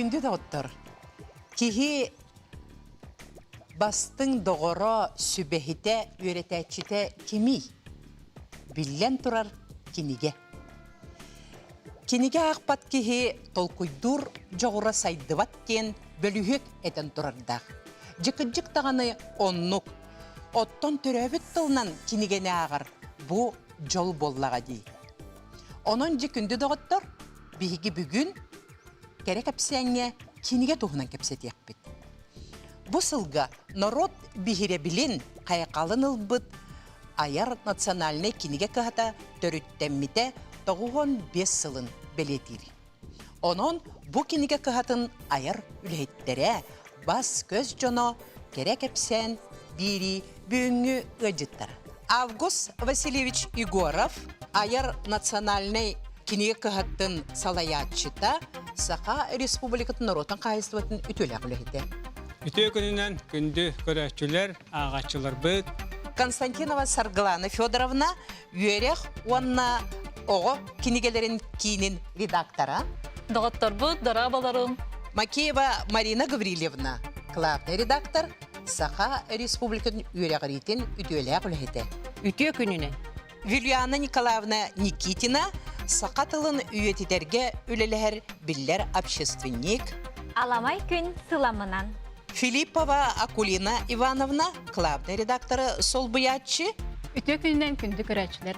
Күндү доҕоттор, киһи бастыҥ доҕоро, сүбэһитэ, үөрэтээччитэ кимий? Биллэн турар, кинигэ. Кинигэ аахпат киһи толкуйдуур дьоҕура сайдыбат диэн бөлүһүөк этэн турардаах. Дьыкыдьык даҕаны оннук. Оттон төрөөбүт тылынан кинигэни ааҕар бу дьол буоллаҕа дии. Онон дьэ күндү доҕоттор, биһиги бүгүн кэрэ кэпсээҥҥэ кинигэ туһунан кэпсэтиэхпит. Бу сылга норуот биһирэбилин, хайҕалын ылбыт Айар национальнай кинигэ кыһата төрүттэммитэ 95 сылын бэлиэтиир. Онон бу кинигэ кыһатын айар үлэһиттэрэ, бас-көс дьоно кэрэ кэпсээн биэрии бүгүҥҥү ыалдьыттара. Август Васильевич Егоров айар национальнай кинигэ кыһатын салайааччыта, Саха Республикатын норуотун хаһаайыстыбатын үтүөлээх үлэһитэ. Үтүө күнүнэн күндү көрөөччүлэр, ааҕааччыларбыт. Константинова Саргылана Федоровна үөрэх уонна оҕо кинигэлэрин киинин редактора. Доҕотторбут, дорооболорум. Макеева Марина Гаврильевна, главный редактор, Саха Республикатын үөрэҕириитин үтүөлээх үлэһитэ. Үтүө күнүнэн. Вильяна Николаевна Никитина саха тылын үйэтитэргэ үлэлэһэр биллэр общественник. Аламай күн сыламынан. Филиппова Акулина Ивановна, главный редакторы солбуйааччы. Үтүө күнүнэн күндү көрөөччүлэр.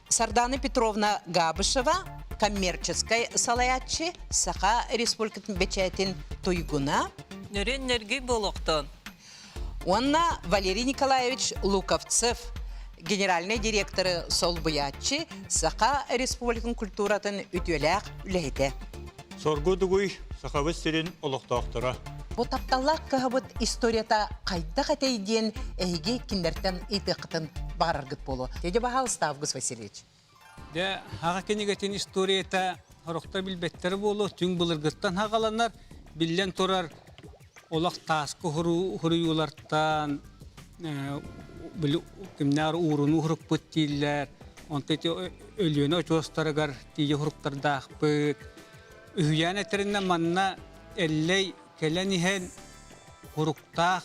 Сардана Петровна Габышева, коммерческай салайааччы, Саха Республикатын бэчээтин туйгуна. Нөрүн нөргүй буолуохтун. Уонна Валерий Николаевич Луковцев, генеральнай директоры солбуйааччы, Саха Республикатын культуратын үтүөлээх үлэһитэ. Соргу дугуй Сахабыт сирин олохтоохторо. Бу тапталлаах кыһабыт историята хайдах этэй диэн эһиги кинилэртэн ыйытыаххытын баҕараргыт буолуо. Дядя баһаалыста Август Васильевич. Дьэ, хаҕа кинигэтин историята сорохтор билбэттэрэ буолуо, түҥ былыргыттан хаҕаланар, биллэн турар олох тааска хуруйуулартан били кимнээр ууруну урукпут дииллэр, онто ити Өлүөнэ очуостарыгар тиийэ уруктардаахпыт. Үһүйээн этэринэн манна Эллэй кэлэн иһэн уруктаах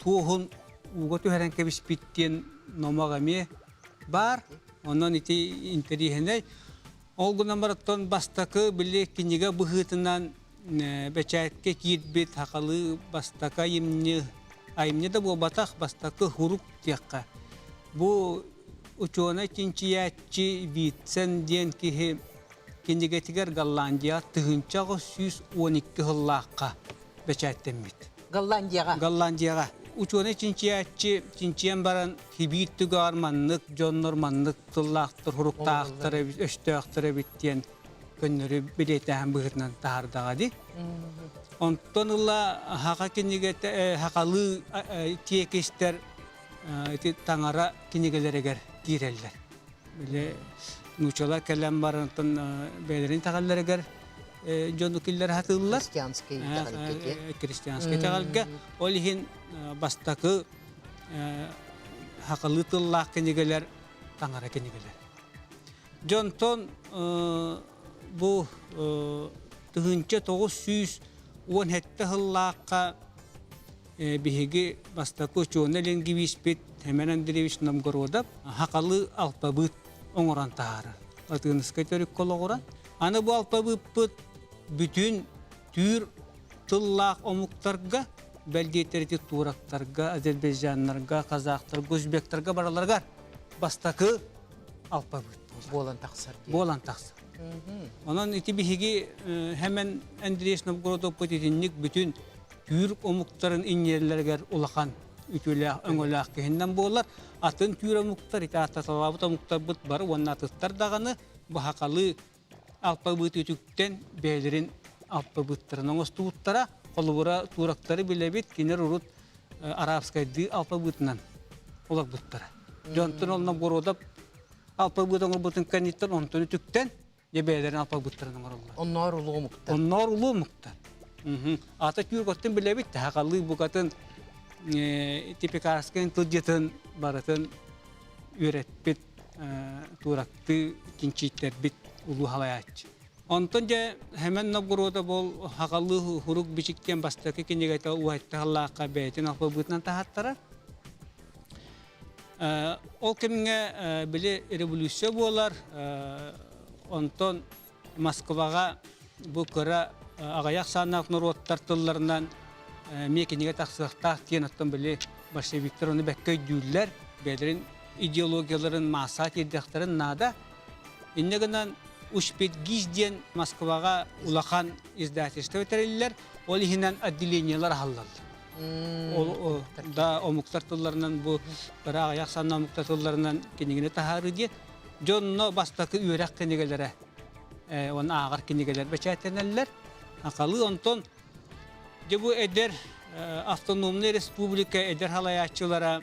туоһун ууга түһэрэн кэбиспит диэн номох эмиэ баар. Онон ити интэриэһинэй. Ол гынан баран бастакы били кинигэ быһыытынан бэчээккэ киирбит сахалыы бастакы айымньы, айымньы да буолбатах, бастакы хурук диэххэ. Бу учуонай чинчийээччи Витцен диэн киһи кинигэтигэр Голландия 1812 сыллаахха бэчээттэммит. Голландияҕа? Голландияҕа. Учуонай чинчийээччи чинчийэн баран Сибиир түгэҕэр маннык дьоннор маннык тыллаахтар, хуруктаахтар эбит, өстөөхтөр эбит диэн көннөрү билиэтээһин быһыытынан таһаардаҕа дии. Онтон ыла хаха кинигэтэ хахалыы тиэкистэр ити таҥара кинигэлэригэр киирэллэр. Били нуучалар кэлэн баран бэйэлэрин итэҕэллэригэр дьону киллэрэ сатыыллар. Христианскай итэҕэлгэ. Христианскай итэҕэлгэ. Ол иһин бастакы хахалыы тыллаах кинигэлэр таҥара кинигэлэр. Дьонтон бу 1917 сыллаахха биһиги бастакы учуонай лингвиспит Семен Андреевич Новгородов хахалы алпабыт оҥорон таһаарар. Латыыныскай төрүккэ олоҕуран. Аны бу алпабыппыт бүтүн түүр тыллаах омуктарга, бэл диэтэр турактарга, азербайджаннарга, казахтарга, узбектарга бараларыгар бастакы алпабыт буолан тахсар. Буолан тахсар. Онон ити биһиги Хэмэн Андреевич Новгородовпут итинник бүтүн түүр омуктарын инньиэллэригэр улахан үтүөлээх өҥөлөөх киһиннэн буолар. Атын түүр омуктар, ити ааттаталаабыт омуктарбыт бары уонна атыттар даҕаны бу хахалыы алпабыт үтүктэн бэйэлэрин алпабыттарын оҥостубуттара. Холобура, туурактары билэбит, кинилэр урут арабскайдыы алпабыытынан олорбуттара. Дьонтон ол Новгородов алпабыт оҥорбутун кэнниттэн онтон үтүктэн дьэ бэйэлэрин алпабыттарын оҥороллор. Онноор улуу омуктар. Онноор улуу омуктар. Ата түүр билэбит, хахалыы букатын типикарскай тылдьытын барытын үөрэппит туурактыы чинчийтэрбит улуу халайааччы. Онтон дьэ Хэмэн Новгородов ол хагалыы хурук бичик диэн бастакы кинигэтэ уһаттаһаллаахха бэйэтин алфабытынан таһаттарар. Ол кэмҥэ били революция буолар, онтон Москваҕа бу кыра аҕыйах сааннаах норуоттар тылларынан эмиэ кинигэ тахсыахтаах диэн оттон били большевиктар ону бэккэ өйдүүллэр, бэйэлэрин идеологияларын маасаҕа тиэрдиэхтэрин наада. Инньэ гынан Ушпетгиз диэн Москваҕа улахан издательство тэриллэр, ол иһинэн отделениелар аһаллаллар. Ол да омуктар тылларынан бу кыра аҕыйах санна омуктар тылларынан кинигини таһаарыы диэн дьонно бастакы үөрэх кинигэлэрэ уонна ааҕар кинигэлэр бэчээттэнэллэр. Хахалыы онтон дьэ бу эдэр автономнай республика эдэр халайааччылара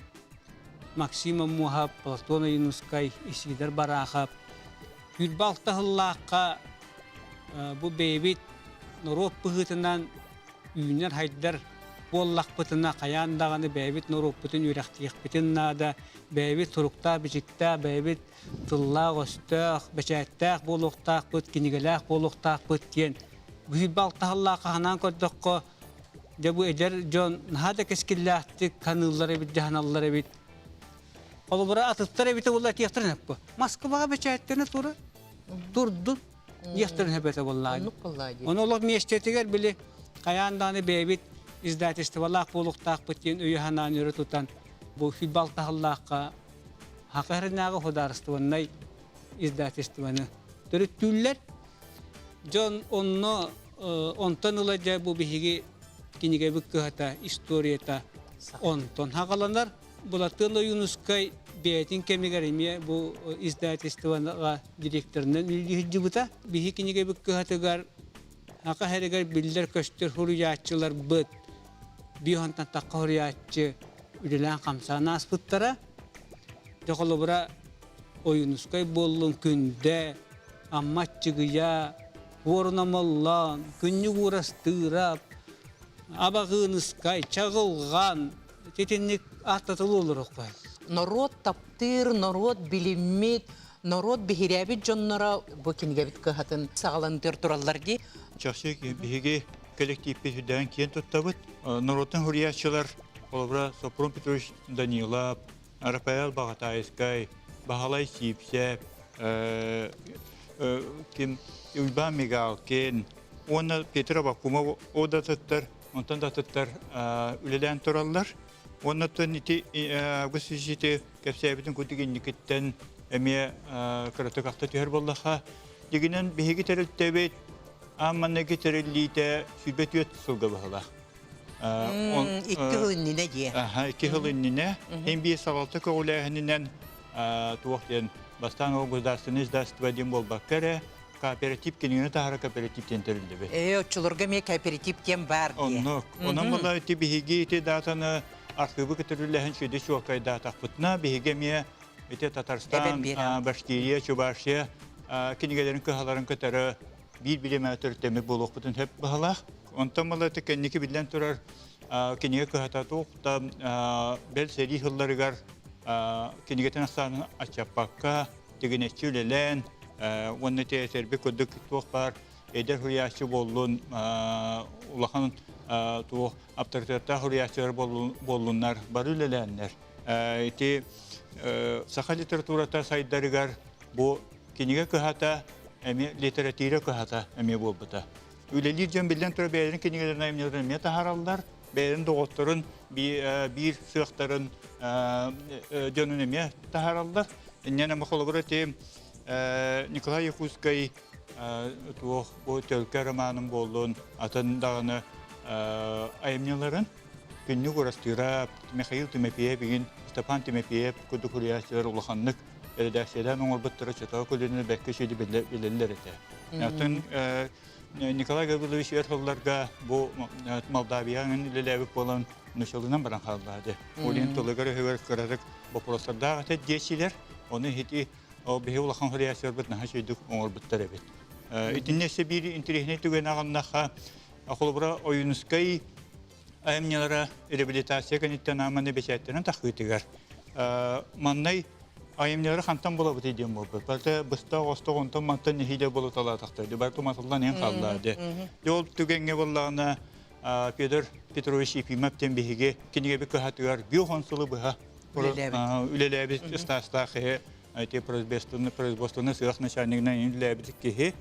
Максим Аммуоһап, Платон Ойуунускай, Исидор Бараахап Күрбэ алтаһыллаахха бу бэйэбит норуот быһыытынан үүнэр-хайдар буоллахпытына хайаан даҕаны бэйэбит норуоппутун үөрэхтиэхпитин наада, бэйэбит суруктаах-бичиктээх, бэйэбит тыллаах-өстөөх, бэчээттээх буолуохтаахпыт, кинигэлээх буолуохтаахпыт диэн быһыйба алтаһыллаахха санаан көрдөххө, дьэ бу эдэр дьон наһаа да кэскиллээхтик ханыыллар эбит, дьаһаналлар эбит. Холобура атыттар эбитэ буолла этиэхтэрин сөп. Москваҕа бэчээттэнэ тура турдун диэхтэрин сөп этэ буоллаҕа. Оннук буоллаҕа дии. Ону олох миэстэтигэр били хайаан даҕаны бэйэбит издательстволаах буолуохтаахпыт диэн өйү-санааны өрө тутан бу футбол таһыллаахха Саха сиринээҕи судаарыстыбаннай издательствоны төрүттүүллэр. Дьон онно онтон ыла дьэ бу биһиги кинигэбит кыһата, историята онтон хаҕаланар. Былатыан Ойуунускай бэйэтин кэмигэр эмиэ бу издательствоҕа директорынан үлэлии сылдьыбыта. Биһи кинигэбит кыһатыгар Саха сиригэр биллэр-көстөр суруйааччыларбыт биир тахха суруйааччы үлэлээн-хамсаан ааспыттара. Дьэ холобура Ойуунускай буоллун Күндэ, Амма Аччыгыйа, Уорун Омоллоон, Күннүк Уурастыырап, Абаҕыыныскай, Чаҕылҕан итинник ааттатылыы олоруохха. Норуот таптыыр, норуот билиммит, норуот биһирээбит дьонноро бу кинигэбит кыһатын саҕалантыыр тураллар дии. Чахчы биһиги коллективпит үрдээн киэн туттабыт. Норуоттан суруйааччылар, холобура, Сопрун Петрович Данилов, Рафаэл Баҕатаайыскай, Баһылай Сиипсэп, ким Уйбаан Мигалкин уонна Петр Абакумов одатыттар, онтон да атыттар үлэлээн тураллар. Уонна ити Август ити кэпсээбитин курдук инникиттэн эмиэ кыратык ахта түһэр буоллаха. Дигинэн биһиги тэрилтэбит аан манныгы тэриллиитэ 24 сылга баһылаах. Икки сыл иннинэ дии. Икки сыл иннинэ. Эн биир салалта көҕүлээһининэн туох диэн бастаан ол государственное издательство диэн буолбакка эрэ кооператив кинигини таһара кооператив диэн тэриллибит. Ээ, оччолорго эмиэ кооператив диэн баар дии. Оннук. Онон була ити биһиги ити датаны архыыбы көтөрүлэһин сүдү чуолкайдаатахпытына биһиги эмиэ ити Татарстан, Башкирия, Чувашия кинигэлэрин кыһаларын кытары биир бириэмэ төрүттэммит буолуохпутун сөп баһылаах. Онтон була ити кэнники биллэн турар кинигэ кыһата туох да бэл сэрии сылларыгар кинигэтин ахсаанын аччаппакка тигинэччи үлэлээн уонна тиэтэрбит курдук туох баар эдэр суруйааччы буоллун улахан туох аптарытыаттаах суруйааччылар буоллуннар бары үлэлээннэр ити саха литературата сайдарыгар бу кинигэ кыһата эмиэ литература кыһата эмиэ буолбута. Үлэлиир дьон биллэн турар бэйэлэрин кинигэлэрин айымньыларын эмиэ таһаараллар, бэйэлэрин доҕотторун биир сыахтарын дьонун эмиэ таһаараллар. Инньэ холобур ити Николай Якутскай туох бу төлкө романын буоллун, атын даҕаны айымньыларын Күннүк Урастыырап, Михаил Тимофеев игин Степан Тимофеев курдук суруйааччылар улаханнык эрэдээксийэлээн оҥорбуттара чотоо көлүөнэ бэркэ үчүгэйдик билэллэр этэ. Атын Николай Гаврилович өр сылларга бу Молдавияҕа үлэлээбит буолан нучалынан баран хааллаады. Ол тылыгар-өһүгэр кыратык боппуруостардаах этэ диэчилэр. Ону ити биһи улахан суруйааччыларбыт наһаа үчүгэйдик оҥорбуттар эбит. Итиннэ өссө биир интэриэһинэй түгэн аҕыннахха, холобура Ойуунускай айымньылара реабилитация кэнниттэн ааманы бэчээттэнэн тахыытыгар маннай. Айымньылары хантан булабытый диэн буолбут. Барыта быстах-остох онтон мантан нэһиилэ буолуталаатахтар. Барыта уматыллан иһэн хаалла дии. Ол түгэҥҥэ буоллаҕына Петр Петрович Ефимов диэн биһиги кинигэбит кыһатыгар 50 сылы быһа үлэлээбит ыстаастаах киһи ити производственный сыах начальнигынан үлэлээбит киһи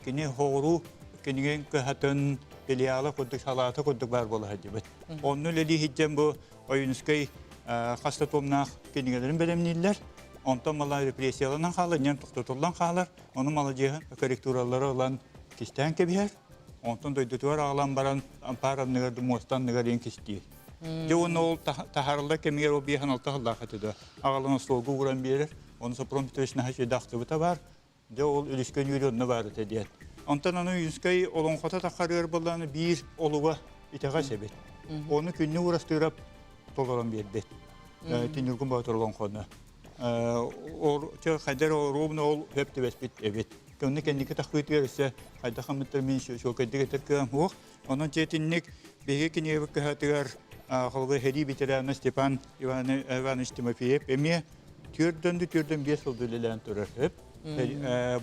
кини хоҕуруу кинигэ кыһатын филиала курдук салаата курдук баар буола сылдьыбыт. Онно үлэлии сылдьан бу Ойуунускай хас да туомнаах кинигэлэрин бэлэмнииллэр. Онтон мала репрессияланан хаалар, ньэн тохтотуллан хаалар. Ону маладьыаһын корректуралары ылан кистээн кэбиһэр. Онтон дойдутугар аҕалан баран ампаар анныгар да муоста анныгар иэн кистиир. Дьэ уонна ол таһаарыллар кэмигэр ол биэһэн алта сыллаах этэ да. Аҕалан остуолга ууран биэрэр. Ону Сопром Петрович наһаа үчүгэй ахтыбыта баар. Дьэ ол Үлүскэ Нүүрү онно баар этэ диэн. Онтон аны Үйүнскэй олоҥхото таххарыар буоллаҕына биир олуга итэҕэс эбит. Ону Күннү Уурастыырап толорон биэрбит. Тинньургун Боотур олоҥхону. Ол хайдар ровно ол сөп түбэспит эбит. Онно кэнники таххыытыгар өссө хайдах аммыттар мин чуолкайдык этэр кыам суох. Онон дьиэтинник биһиги кинигэбит кыһатыгар холобур сэрии ветерана Степан Иванович Тимофеев эмиэ түөрдөн 45 сыл үлэлээн турар сөп.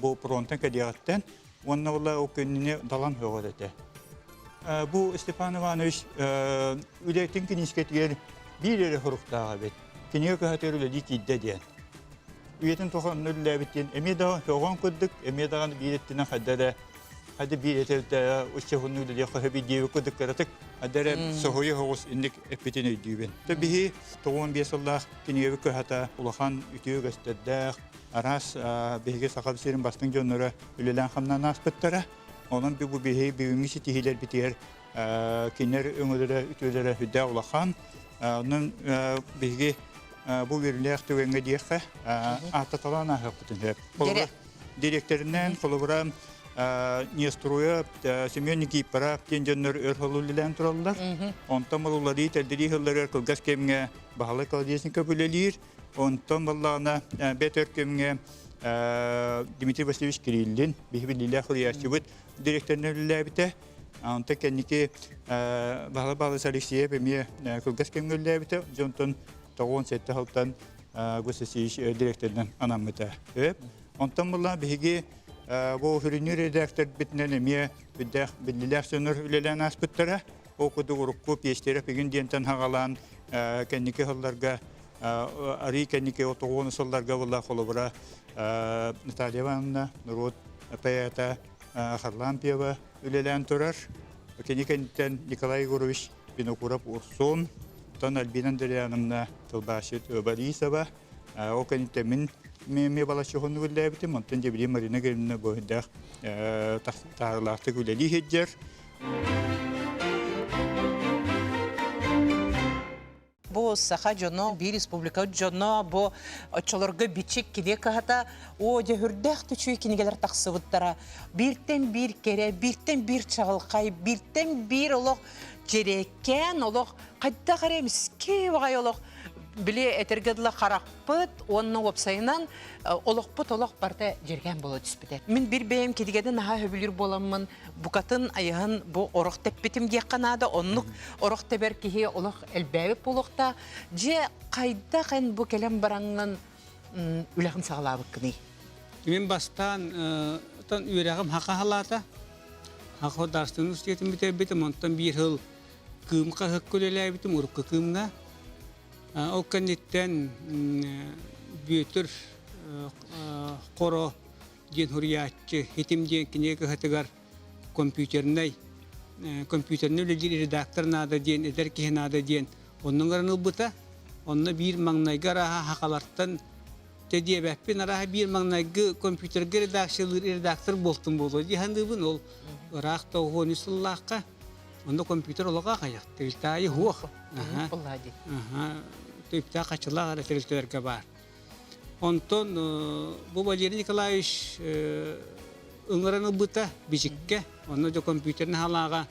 Бу фронтан кэлиэҕиттэн уонна була ол күннүнү далан сөҕөр этэ. Бу Степан Иванович үлэтин киниискэтигэр биир эрэ соруктаах эбит. Кинигэ кыһатыгар үлэлии киирдэ диэн. Үйэтин тухары онно үлэлээбит диэн эмиэ даҕаны сөҕөн курдук, эмиэ даҕаны биир өттүнэн хайда эрэ хайда биир этэрдэ уччахунну үлэлиэх хөбүй диэбит курдук кыратык хайда эрэ соһуйа соҕус инник эппитин өйдүүбүн. То биһи 95 сыллаах кинигэбит кыһата улахан үтүө үгэстэрдээх, араас биһиги Саха сирин бастыҥ дьонноро үлэлээн-хамнаан ааспыттара. Онон бу биһи бүгүҥҥү ситиһиилэрбитигэр кинилэр өҥөлөрө, үтүөлэрэ сүрдээх улахан. Онон биһиги бу үөрүүлээх түгэҥҥэ диэххэ ааттаталаан ааһыахпытын сөп. Дириэктэринэн холобура Неструя Семен Никифоров диэн дьоннор өр сыл үлэлээн тураллар. Онтон уларыы тэлдирии сылларыгар кылгас кэмҥэ Баһылай Колодезников үлэлиир. Онтон буоллаҕына бэт өр кэмҥэ Дмитрий Васильевич Кириллин биһи биллиилээх суруйааччыбыт дириэктэринэн үлэлээбитэ. Онтон кэнники Баһылай Павлович Алексеев эмиэ кылгас кэмҥэ үлэлээбитэ. Дьэ онтон 97 сылтан Госасевич дириэктэринэн анаммыта. Онтон буолла биһиги бу сүрүннүүр редакторбытынан эмиэ үрдээх биллилээх дьоннор үлэлээн ааспыттара. Ол курдук урукку Пестерев игин диэнтэн хагалаан кэнники сылларга арыы кэнники отоҕуону сылларга буолла холобура Наталья Ивановна норуот поэта Харлампьева үлэлээн турар. Кини кэнниттэн Николай Егорович Винокуров Урсун, оттон Альбина Андриановна тылбаасчыт Борисова, ол кэнниттэн мин эмиэ балачча уһуннук үлэлээбитим, онтон дьэ билигин Марина Григорьевна бу үрдээх таһаарыылаахтык үлэлии сылдьар. Бу саха дьоно, биир республика дьоно, бу оччолорго бичик кинигэ кыһата, оо, дьэ үрдээх түчүй кинигэлэр тахсыбыттара. Бииртэн биир кэрэ, бииртэн биир чаҕылхай, бииртэн биир олох дьэрэкээн олох, хайдах эрэ эмискэ баҕайы олох били этэргэ дылы харахпыт уонна уопсайынан олохпут олох барыта дьэргээн буола түспүтэ. Мин биир бэйэм кинигэни наһаа сөбүлүүр буоламмын, букатын айаһын бу орох тэппитим диэххэ наада. Оннук орох тэбэр киһи олох элбээбит буолуохтаах. Дьэ, хайдах эн бу кэлэн бараҥҥын үлэҕин саҕалаабыккыный? Мин бастаан тон үөрэҕим хаха халаата. Хаха Дарстын университетын бүтэрбитим, онтон биир сыл Кыым хаһыакка үлэлээбитим, урукку Кыымҥа. Ол кэнниттэн Бүөтүр Хоро диэн суруйааччы Хитим диэн кинигэ кыһатыгар компьютернай компьютернай үлэлиир редактор наада диэн, эдэр киһи наада диэн онно ыҥыран ылбыта. Онно биир маҥнайгы арааһа сахалартан Дьэ диэбэппин, арааһа биир маҥнайгы компьютерга редакциялыыр редактор буолтум буолуо дии саныыбын. Ол ыраах тоҕуһуон үс сыллаахха. Онно компьютер олоҕо аҕыйах, тэрилтэ суох. Түптээх хачылаах эрэ тэрилтэлэргэ баар. Онтон бу Валерий Николаевич ыҥыран ылбыта бичиккэ, онно дьэ компьютерный халааҕа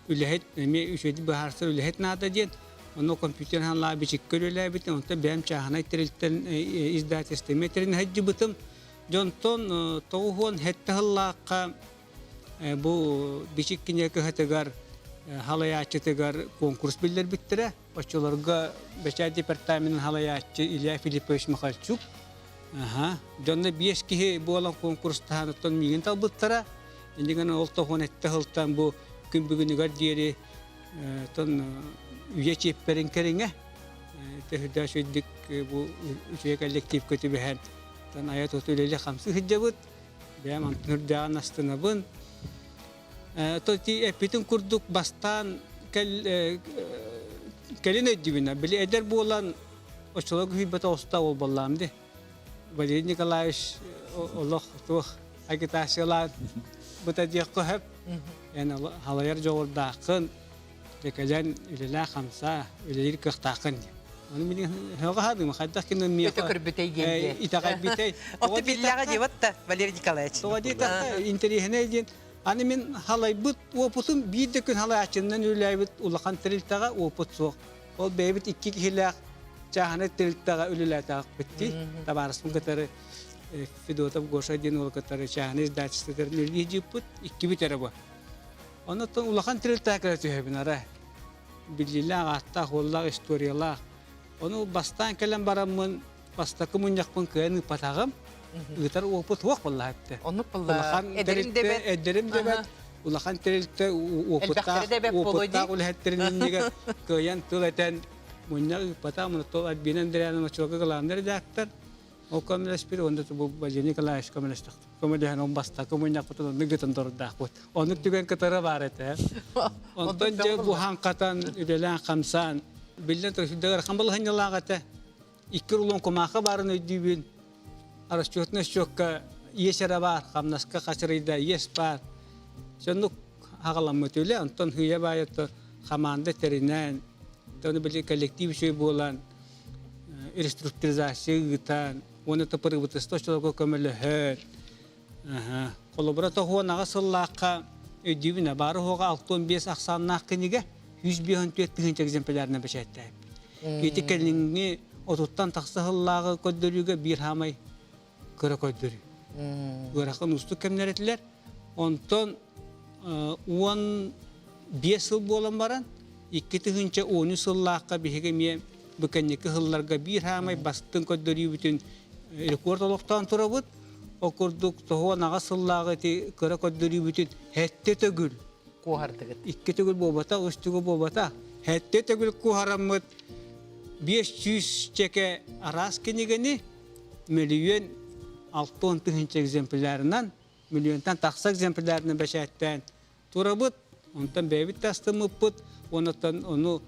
үлэһит эмиэ үчүгэйдик быһаарсар үлэһит наада диэн онно компьютер халаа бичиккэ үлэлээбитим, онтон бэйэм чааһынай тэрилтэн издательство эмиэ тэринэ сылдьыбытым. Дьонтон 97 сыллаахха бу бичик кинигэ кыһатыгар. Халайааччытыгар конкурс биллэрбиттэрэ. Оччолорго бэчээт департаменын халайааччы Илья Филиппович Михальчук. Аха. Дьонно биэс киһи буолан конкурстаһан оттон миигин талбыттара. Иннигэн ол тоһуон этте сылтан бу күн бүгүнүгэр диэри тон үйэ чиэппэрин кэриҥэ төһүдэ сүрдүк бу үчүгэй коллективка түбэһэн тон айа туту үлэли хамсыы сылдьабыт. Бэйэм антын үрдээҕин астынабын. То ти эппитин курдук бастаан кэлин өйдүбүнэ били эдэр буолан оччолорго күйбэтэ оста буолбаллаам ди. Валерий Николаевич олох туох агитациялаан быта диэххэ сөп. Эн халайар дьоҕурдааххын, кэлэн үлэлээ хамсаа, үлэлиир кыахтааххын диэн. Ону мин хөҕө хаадым, хайдах кино миэхэ Өтө көрбүтэй диэн. Итэҕэйбитэй. Оту биллэҕэ диэбит да Валерий Николаевич. Тоҕо диэтэххэ интэриэһинэй диэн Аны мин халайбыт уопутум биир да күн халайааччыннан үлэлээбит улахан тэрилтэҕэ уопут суох. Ол бэйэбит икки киһилээх чааһынай тэрилтэҕэ үлэлээтэхпит дии. Табаарыспын кытары Федотов Гоша диэн уол кытары чааһынай издательствотарын үлэлии дьииппит, иккибит эрэ бу. Оннуттан улахан тэрилтэҕэ кэлэ түһэбин ара. Биллиилээх, ааттаах, уоллаах, историялаах. Ону бастаан кэлэн бараммын бастакы мунньахпын кыайан ыыппатаҕым. Ыытар уопут суох буолла эттэ. Оннук буолла. Улахан тэрилтэ эдэрим дэбэт, улахан тэрилтэ уопуттаах уопуттаах үлэһиттэрин иннигэр кыайан тыл этэн мунньах ыыппатах, мунньах Альбина Андреевна Мочуога главный редактор. Ол көмөлөспүт, уонна бу Валерий Николаевич көмөлөстөх. Көмөлөһөн он бастакы мунньахпытын оннук гытан тордаахпыт. Оннук түгэн кытары баар этэ. Онтон дьэ буһан хатан, үлэлээн хамсаан, биллэн турар сүрдээх ыарахан балаһынньалаах этэ. Икки рулон кумаахы баарын өйдүүбүн. Расчетный счетка иэс эрэ баар, хамнаска хачырыйда иэс баар. Соннук аҕаламмыт үлэ, онтон хыйа баайа хамаанда тэринэн, ону били коллектив үчүгэй буолан, реструктуризация ыытан, уонна топырыбытыста оччолорго көмөлөһөн, Холобура, тоһуонаҕа сыллаахха өйдүүбүн, баары уһуоҕа 65 ахсааннаах кинигэ 154 тыһыынча экземплярынан бэчээттээбит. Ити кэлиҥҥи отуттан тахса сыллааҕы көрдөрүүгэ биир хаамай кыра көрдөрүү. Ыарахан уустук кэмнэр этилэр. Онтон 15 сыл буолан баран, 2013 сыллаахха биһиги эмиэ бу кэнники сылларга биир хаамай бастыҥ көрдөрүүбүтүн рекорд олохтоон турабыт. Ол курдук тоһуон аҕа сыллааҕы ити кыра көрдөрүүбүтүн сэттэ төгүл куоһардыгыт. Икки төгүл буолбата, үс төгүл буолбата. Сэттэ төгүл куоһараммыт 500 чэкэ араас кинигэни мөлүйүөн 60 тыһыынча экземплярынан, мөлүйүөнтэн тахса экземплярынан бэчээттээн турабыт. Онтон бэйэбит да астыммыппыт. Онтон ону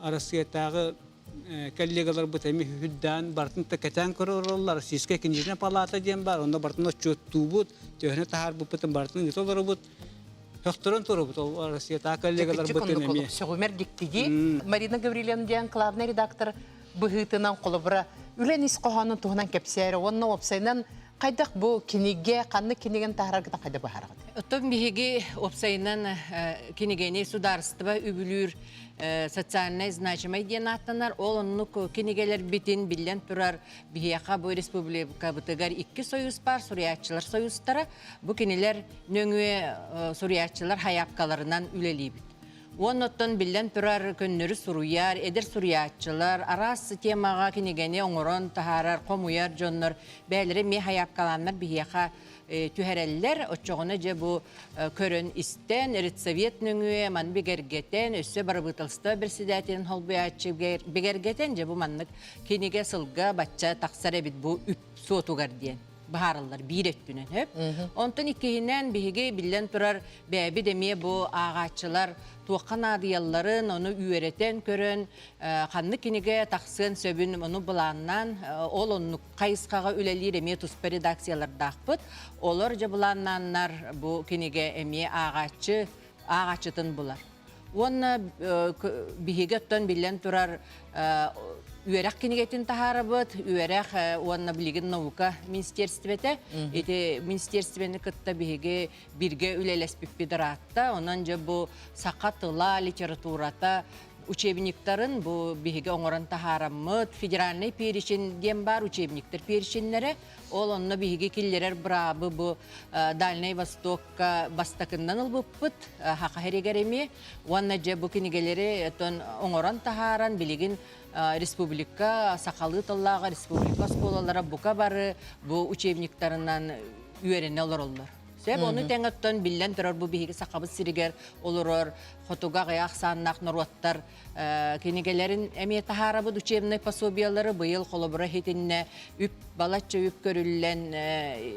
Арассыыйатааҕы коллегаларбыт эмиэ үрдээн барытын да кэтээн көрөр Российская книжная палата диэн баар, онно барытын отчуоттуубут, төһөнү таһаарбыппытын барытын ыыта олоробут. Хөхтөрөн турабыт ол Россиятааҕы коллегаларбытын эмиэ. Сөҕүмэр диктиги Марина Гаврильевна диэн главный редактор быһыытынан холобура үлэн ис хоһоонун туһунан кэпсээрэ уонна уопсайынан Хайдах бу кинигэ, ханнык кинигэн таһараргытын хайда быһаарагыт? Оттон биһиги уопсайынан кинигэни судаарыстыба үбүлүүр социальнай значимай диэн ааттанар. Ол оннук кинигэлэрбитин биллэн турар биһиэхэ бу республикабытыгар икки союз бар, суруйааччылар союзтара. Бу кинилэр нөҥүө суруйааччылар хайаапкаларынан үлэлиибит. Уонна оттон биллэн турар көннөрү суруйар, эдэр суруйааччылар, араас темаҕа кинигэни оҥорон таһаарар, хомуйар дьоннор бэйэлэрэ эмиэ хайаапкалааннар биһиэхэ түһэрэллэр. Оччоҕуна дьэ бу көрөн истэн, редсовет нөҥүө маны бигэргэтэн, өссө бырабыыталыстыба председателин холбуйааччы бигэргэтэн, дьэ бу маннык кинигэ сылга бачча тахсар эбит бу үп суотугар диэн быһаараллар биир өттүнэн хөп. Онтон иккиһинэн биһиги биллэн турар бэйэбит эмиэ бу ааҕааччылар туохха наадыйалларын, ону үөрэтэн көрөн, ханнык кинигэ тахсыан сөбүн ону былааннаан, ол оннук хайысхаҕа үлэлиир эмиэ туспа редакциялардаахпыт. Олор дьэ былааннааннар бу кинигэ эмиэ ааҕааччы ааҕааччытын булар. Уонна биһиги оттон биллэн турар үөрэх кинигэтин таһаарабыт, үөрэх уонна билигин наука министерствете. Ити министерствени кытта биһиги бииргэ үлэлэспиппит ыраатта. Онон дьэ бу саха тыла, литературата. Учебниктарын бу биһиги оҥорон таһаараммыт федеральный перечень диэн баар учебниктар переченнэрэ. Ол онно биһиги киллэрэр быраабы бу Дальнай Востокка бастакыннан ылбыппыт Хаха сиригэр эмиэ. Уонна дьэ бу кинигэлэри оттон оҥорон таһааран билигин республика сахалыы тыллаах республика оскуолалара бука бары бу учебниктарынан үөрэнэ олороллор. Сөп, ону тэҥ оттон биллэн турар бу биһиги Сахабыт сиригэр олорор хотуга аҕыйах ахсааннаах норуоттар кинигэлэрин эмиэ таһаарабыт учебнай пособиелары быйыл холобура иһитиннэ үп балачча үп көрүллэн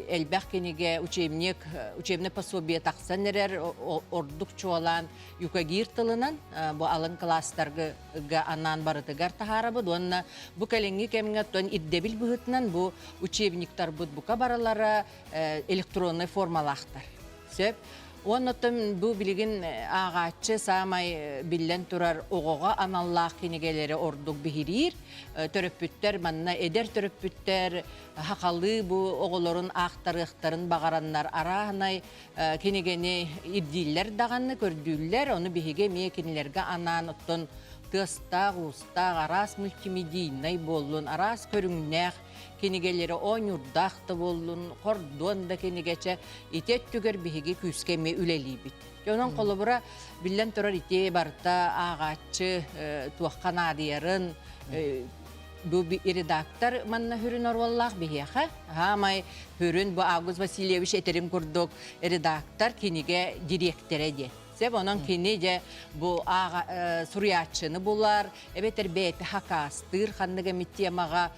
элбэх кинигэ учебник учебнай пособие тахсан эрэр ордук чуолаан юкагир тылынан бу алын кылаастарга анаан барытыгар таһаарабыт уонна бу кэлиҥҥи кэмҥэ оттон ирдэбил быһыытынан бу учебниктарбыт бука барылара электроннай формалаахтар. Сөп. Уонна оттон бу билигин ааҕааччы саамай биллэн турар оҕоҕо аналлаах кинигэлэри ордук биһириир. Төрөппүттэр манна эдэр төрөппүттэр хахалыы бу оҕолорун аахтарыахтарын баҕараннар арааһынай кинигэни ирдииллэр даҕаны көрдүүллэр. Ону биһиги эмиэ кинилэргэ анаан оттон тыастаах-уустаах араас мультимедийнай буоллун, араас көрүҥнээх кинигэлэри оонньуурдаах да буоллун, хордуон да кинигэчэ ити өттүгэр биһиги күүскэ эмиэ үлэлиибит. Онон холобура, биллэн турар ити барыта ааҕааччы туохха наадыйарын бу редактор манна хүрүн оруоллаах биһиэхэ. Хаамай хүрүн бу Август Васильевич этэрин курдук редактор кинигэ дириэктэрэ диэн. Сөп, онон кини дьэ бу ааҕа суруйааччыны булар, эбэтэр бэйэтэ хакаастыыр ханнык эмит темаҕа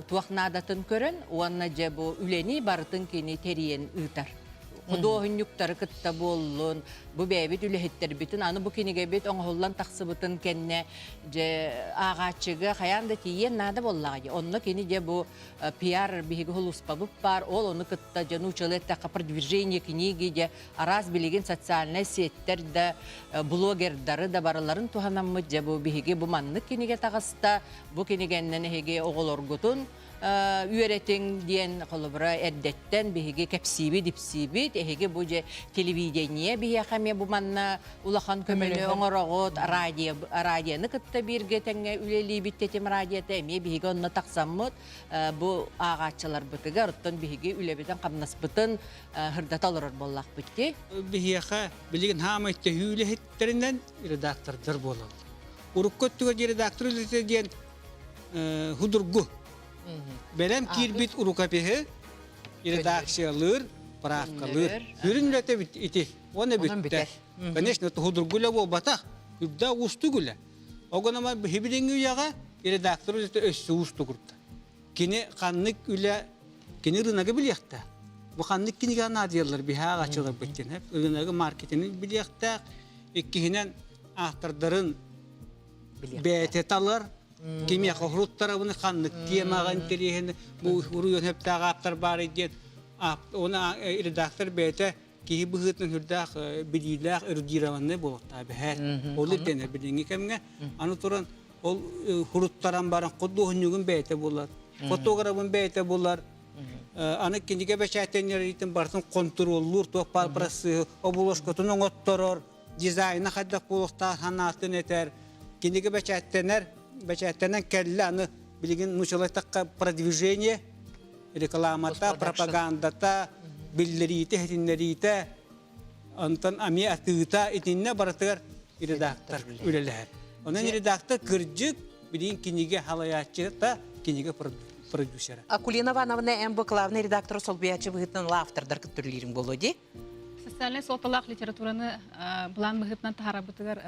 туох наадатын көрөн уонна дьэ бу үлэни барытын кини тэрийэн ыытар. Худуоһунньуктары кытта буоллун, бу бэйэбит үлэһиттэрбитин, аны бу кинигэбит оҥоһуллан тахсыбытын кэннэ дьэ ааҕааччыга хайаан да тиийиэн наада буоллаҕа дии. Онно кини дьэ бу пиар биһиги сулууспабыт баар, ол ону кытта дьэ нуучалыы эттэххэ продвижение книги дьэ араас билигин социальнай сеттэр да, блогердары да барыларын туһанаммыт дьэ бу биһиги бу маннык кинигэ таҕыста, бу кинигэннэн эһиги оҕолоргутун үөрэтиҥ диэн холобура эрдэттэн биһиги кэпсиибит, ипсиибит, эһиги бу дьэ телевидение биһиэхэ эмиэ бу манна улахан көмөнү оҥороҕут, радио, радионы кытта бииргэ тэҥҥэ үлэлиибит тэтим радиота эмиэ биһиги онно тахсаммыт бу ааҕааччыларбытыгар оттон биһиги үлэбитин-хамнаспытын һырдата олорор буоллахпыт дии. Биһиэхэ билигин хаамай төһүү үлэһиттэринэн редактордар буолаллар. Урукку өттүгэр редактор үлэтэ диэн худургу. Бэлэм киирбит рукопиһы редакциялыыр, правкалыыр. Сүрүн үлэтэ ити. Уонна бүттэ. Конечно, худургу үлэ буолбатах. Үрдэ уустук үлэ. Огонома биһибилиҥҥи үйэҕэ редактор үлэтэ өссө уустугурда. Кини ханнык үлэ, кини рыногы билиэхтээх. Бу ханнык кинигэ наадыйаллар биһаах ачыларбыт диэн. Рыногы маркетинг билиэхтээх. Иккиһинэн автордарын бэйэтэ талар. Кимиэхэ уруттарабыны ханнык темаҕа интэриэһин бу уруйун сөптөөх ааптар баар диэн оны редактор бэйэтэ киһи быһыытынан сүрдээх билиилээх эрудированный буолуохтаах бэһээт. Ол ирдэнэр билиҥҥи кэмҥэ. Аны туран ол хуруттаран баран худуоһунньугун бэйэтэ булар, фотографын бэйэтэ булар. Аны кинигэ бэчээттэннэриитин барытын хонтуруоллуур туох баар бырассыыһы оболошкотун оҥотторор, дизайна хайдах буолуохтаах санаатын этэр. Кинигэ бэчээттэнэр, бэчээттэнэн кэллэ аны билигин нуучалайтахха продвижение, рекламата, пропагандата, биллэриитэ, иһитиннэриитэ, онтон эмиэ атыыта итиннэ барытыгар редактор үлэлэһэр. Онон редактор кырдьык билигин кинигэ халайааччыта, кинигэ продюсера. Акулина Ивановна эн бу главный редактор солбуйааччы быһыытынан автордар кыттырлиирин боло ди. Социальнай суолталаах литератураны былаан быһыытынан таһаарарбытыгар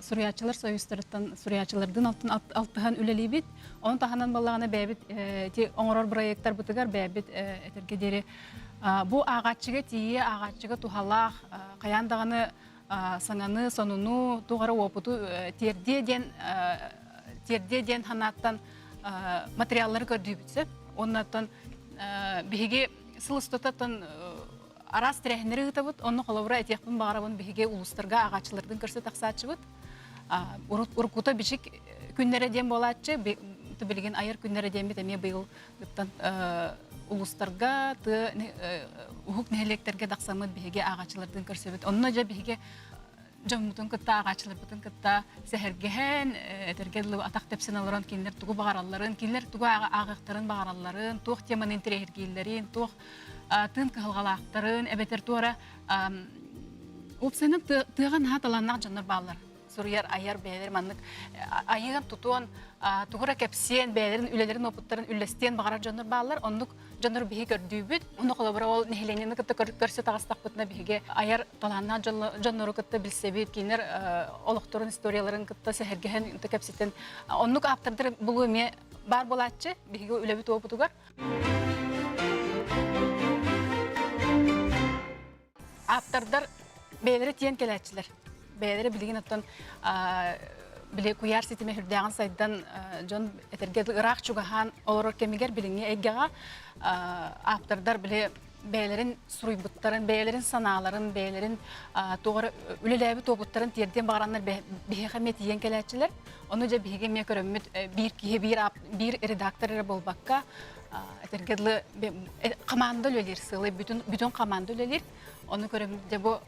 суруйааччылар союзтарыттан суруйааччылардыын алтыһан үлэлиибит. Ону таһынан буоллаҕына бэйэбит ити оҥорор проекттарбытыгар бэйэбит этэргэ диэри бу ааҕааччыга тиийэ ааҕааччыга туһалаах хайаан даҕаны саҥаны, сонуну, туох эрэ уопуту тиэрдиэ диэн тиэрдиэ диэн санааттан материаллары көрдүүбүт сөп. Оннуттан биһиги сыл устататтан араас тэрээһиннэри ыытабыт. Онно холобура этиэхпин баҕарабын биһиги улуустарга ааҕааччылардын көрсө тахсааччыбыт. Уруккута бичик күннэрэ диэн буолааччы, билигин айар күннэрэ диэммит эмиэ быйыл ыттан улуустарга, тыа уһук нэһилиэктэргэ тахсаммыт биһиги ааҕааччылардыын көрсөбүт. Онно дьэ биһиги Дьоммутун кытта, ааҕааччыларбытын кытта сэһэргэһэн, этэргэ дылы атах тэпсэн олорон кинилэр тугу баҕаралларын, кинилэр тугу ааҕыахтарын баҕаралларын, туох теманы интэриэһиргииллэрин, туох тыын кыһалҕалаахтарын, эбэтэр туора уопсайынан тыаҕа наһаа талааннаах дьоннор бааллар. Суруйар, айар бэйэлэр маннык айыан, тутуон, тугу эрэ кэпсиэн, бэйэлэрин үлэлэрин опыттарын үллэстиэн баҕарар дьоннор бааллар. Оннук дьоннор биһи көрдүүбүт. Ону холобура ол нэһилиэнньэни кытта көрсө таҕыстахпытына биһиги айар талааннаах дьоннору кытта билсэбит, кинилэр олохторун историяларын кытта сэһэргэһэн, кэпсэтэн оннук ааптардар булуу эмиэ баар буолааччы биһиги үлэбит уопутугар. Ааптардар бэйэлэрэ тиийэн кэлээччилэр. Бэйэлэрэ билигин оттон били куйаар ситимэ сүрдээҕин сайдан дьон этэргэ ыраах чугаһаан олорор кэмигэр билиҥҥи эйгэҕэ ааптардар били бэйэлэрин суруйбуттарын, бэйэлэрин санааларын, бэйэлэрин туох эрэ үлэлээбит уопуттарын тиэрдиэн баҕараннар биһиэхэ эмиэ тиийэн кэлээччилэр. Ону дьэ биһиги эмиэ көрөммүт биир киһи, биир, биир редактор эрэ буолбакка, этэргэ дылы команда үлэлиир сыалай бүтүн бүтүн команда үлэлиир ону көрөммүт дьэ бу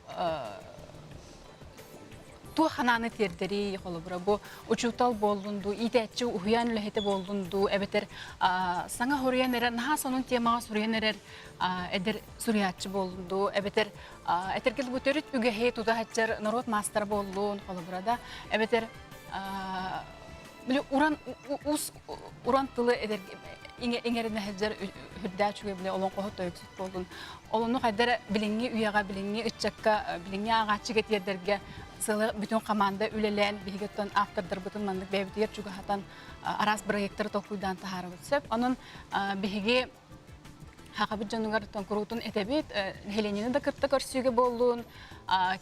туох ханааны тиэрдэрий холобура бу учуутал буоллун дуу иитээччи уһуйаан үлэһитэ буоллун дуу эбэтэр саҥа суруйан эрэр наһаа сонун темаҕа суруйан эрэр эдэр суруйааччы буоллун дуу эбэтэр этэргэ бу төрүт үгэһи тутаһаччар норуот маастара буоллун холобура да эбэтэр били уран ус уран тылы эдэр иҥэринэ сылдьар үрдээх үчүгэй били олоҥхоһут тойуксут буоллун олону хайда эрэ билиҥҥи үйэҕэ билиҥҥи ыччакка билиҥҥи ааҕааччыга тиэрдэргэ сылы бүтүн команда үлэлээн биһиги оттон автордарбытын маннык бэйэбитигэр чугаһатан араас проекттары толкуйдаан таһаарабыт сөп онон биһиги Хахабыт дьонугар куруутун этэбит, нэһилиэнньэни да кытта көрсүүгэ буоллун,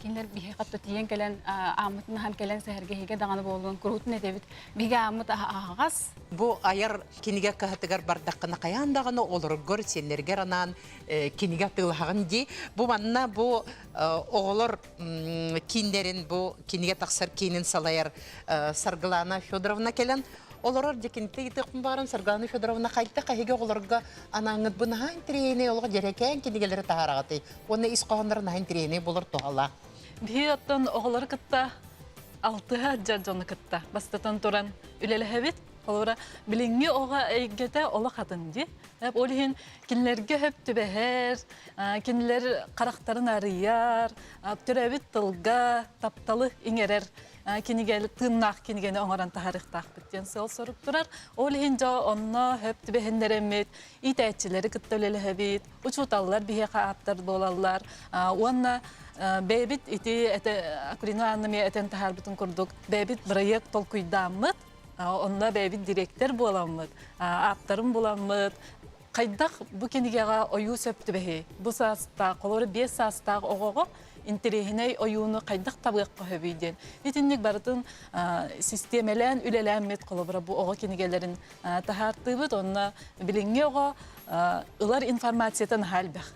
кинилэр биһиэхэ тиийэн кэлэн, ааммытын аһан кэлэн сэһэргэһиигэ даҕаны буоллун, куруутун этэбит. Биһиги ааммыт аһаҕас. Бу айар кинигэ кыһатыгар бардаххына хайаан даҕаны олороргор, сиэннэргэр анаан кинигэ атыылаһаҕын дии. Бу манна бу оҕолор кииннэрин, бу кинигэ тахсар киинин салайар Саргылана Федоровна кэлэн Олорор дьэкинтэ ыйытыахпын баҕаран Саргылана Федоровна хайдах эһиги оҕолорго анааҥҥыт бу наһаа интэриэһинэй олох дьэрэкээн кинигэлэри таһаараҕытый уонна ис хоһоонноро наһаа интэриэһинэй буолар туһалаах. Биһиги оттон оҕолору кытта алтыһа дьон дьону кытта бастатан туран үлэлэһэбит. Холобура, билиҥҥи оҕо эйгэтэ олох атын дии. Ол иһин кинилэргэ хөп түбэһэр, кинилэр харахтарын арыйар, төрөөбүт тылга тапталы иҥэрэр кинигэ тыыннаах кинигэни оҥорон таһаарыахтаахпыт диэн сыал-сорук турар. Ол иһин дьэ онно хөп түбэһиннэрэммит, иитээччилэри кытта үлэлэһэбит, учууталлар биһиэхэ ааптар буолаллар. Уонна бэйэбит ити Акулина Анна эмиэ этэн таһаарбытын курдук, бэйэбит бырайыак толкуйдааммыт, онно бэйэбит дириэктэр буоламмыт, ааптарын буламмыт, хайдах бу кинигэҕэ ойуу сөп түбэһий? Бу саастаах, холобура 5 саастаах оҕоҕо интэриэһинэй ойууну хайдах табыахха сөбүй диэн. Итинник барытын систиэмэлээн үлэлээммит, холобура бу оҕо кинигэлэрин таһаартыыбыт, онно билиҥҥи оҕо ылар информацията наһаа элбэх.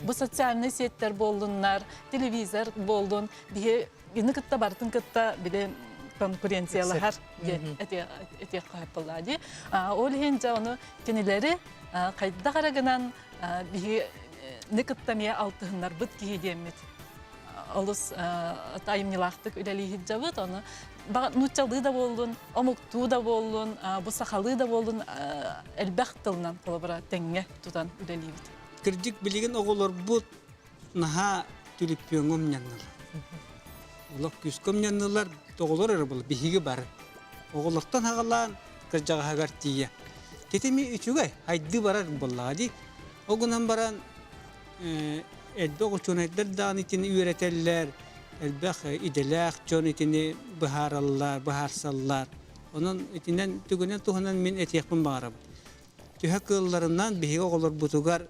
Бу социальнай сеттэр буоллуннар, телевизор буоллун, биһи ини кытта барытын кытта били конкуренциялаһар диэн этиэххэ сөп буоллаа дии. Ол иһин дьэ ону кинилэри хайдах эрэ гынан биһи ни кытта эмиэ алтыһыннарбыт киһи диэммит олус айымньылаахтык үлэлии сылдьабыт. Ону нууччалыы да буоллун, омуктуу да буоллун, бу сахалыы да буоллун элбэх тылынан холобура тэҥҥэ тутан үлэлиибит. Кырдьык билигин оҕолорбут наһаа түлүппүөҥҥэ умньаннылар. Олох күүскэ умньаннылар, оҕолор эрэ буолла, биһиги бары. Оҕолортон аҕалаан кырдьаҕаһыгар тиийэ. Титими үчүгэй, хайдыы барар буоллаҕа дии. Ол гынан баран элбэх учуонайдар даҕаны итини үөрэтэллэр, элбэх идэлээх дьон итини быһаараллар, быһаарсаллар. Онон итинэн түгэнэн туһунан мин этиэхпин баҕарабын. Төһө кыалларынан биһиги оҕолорбутугар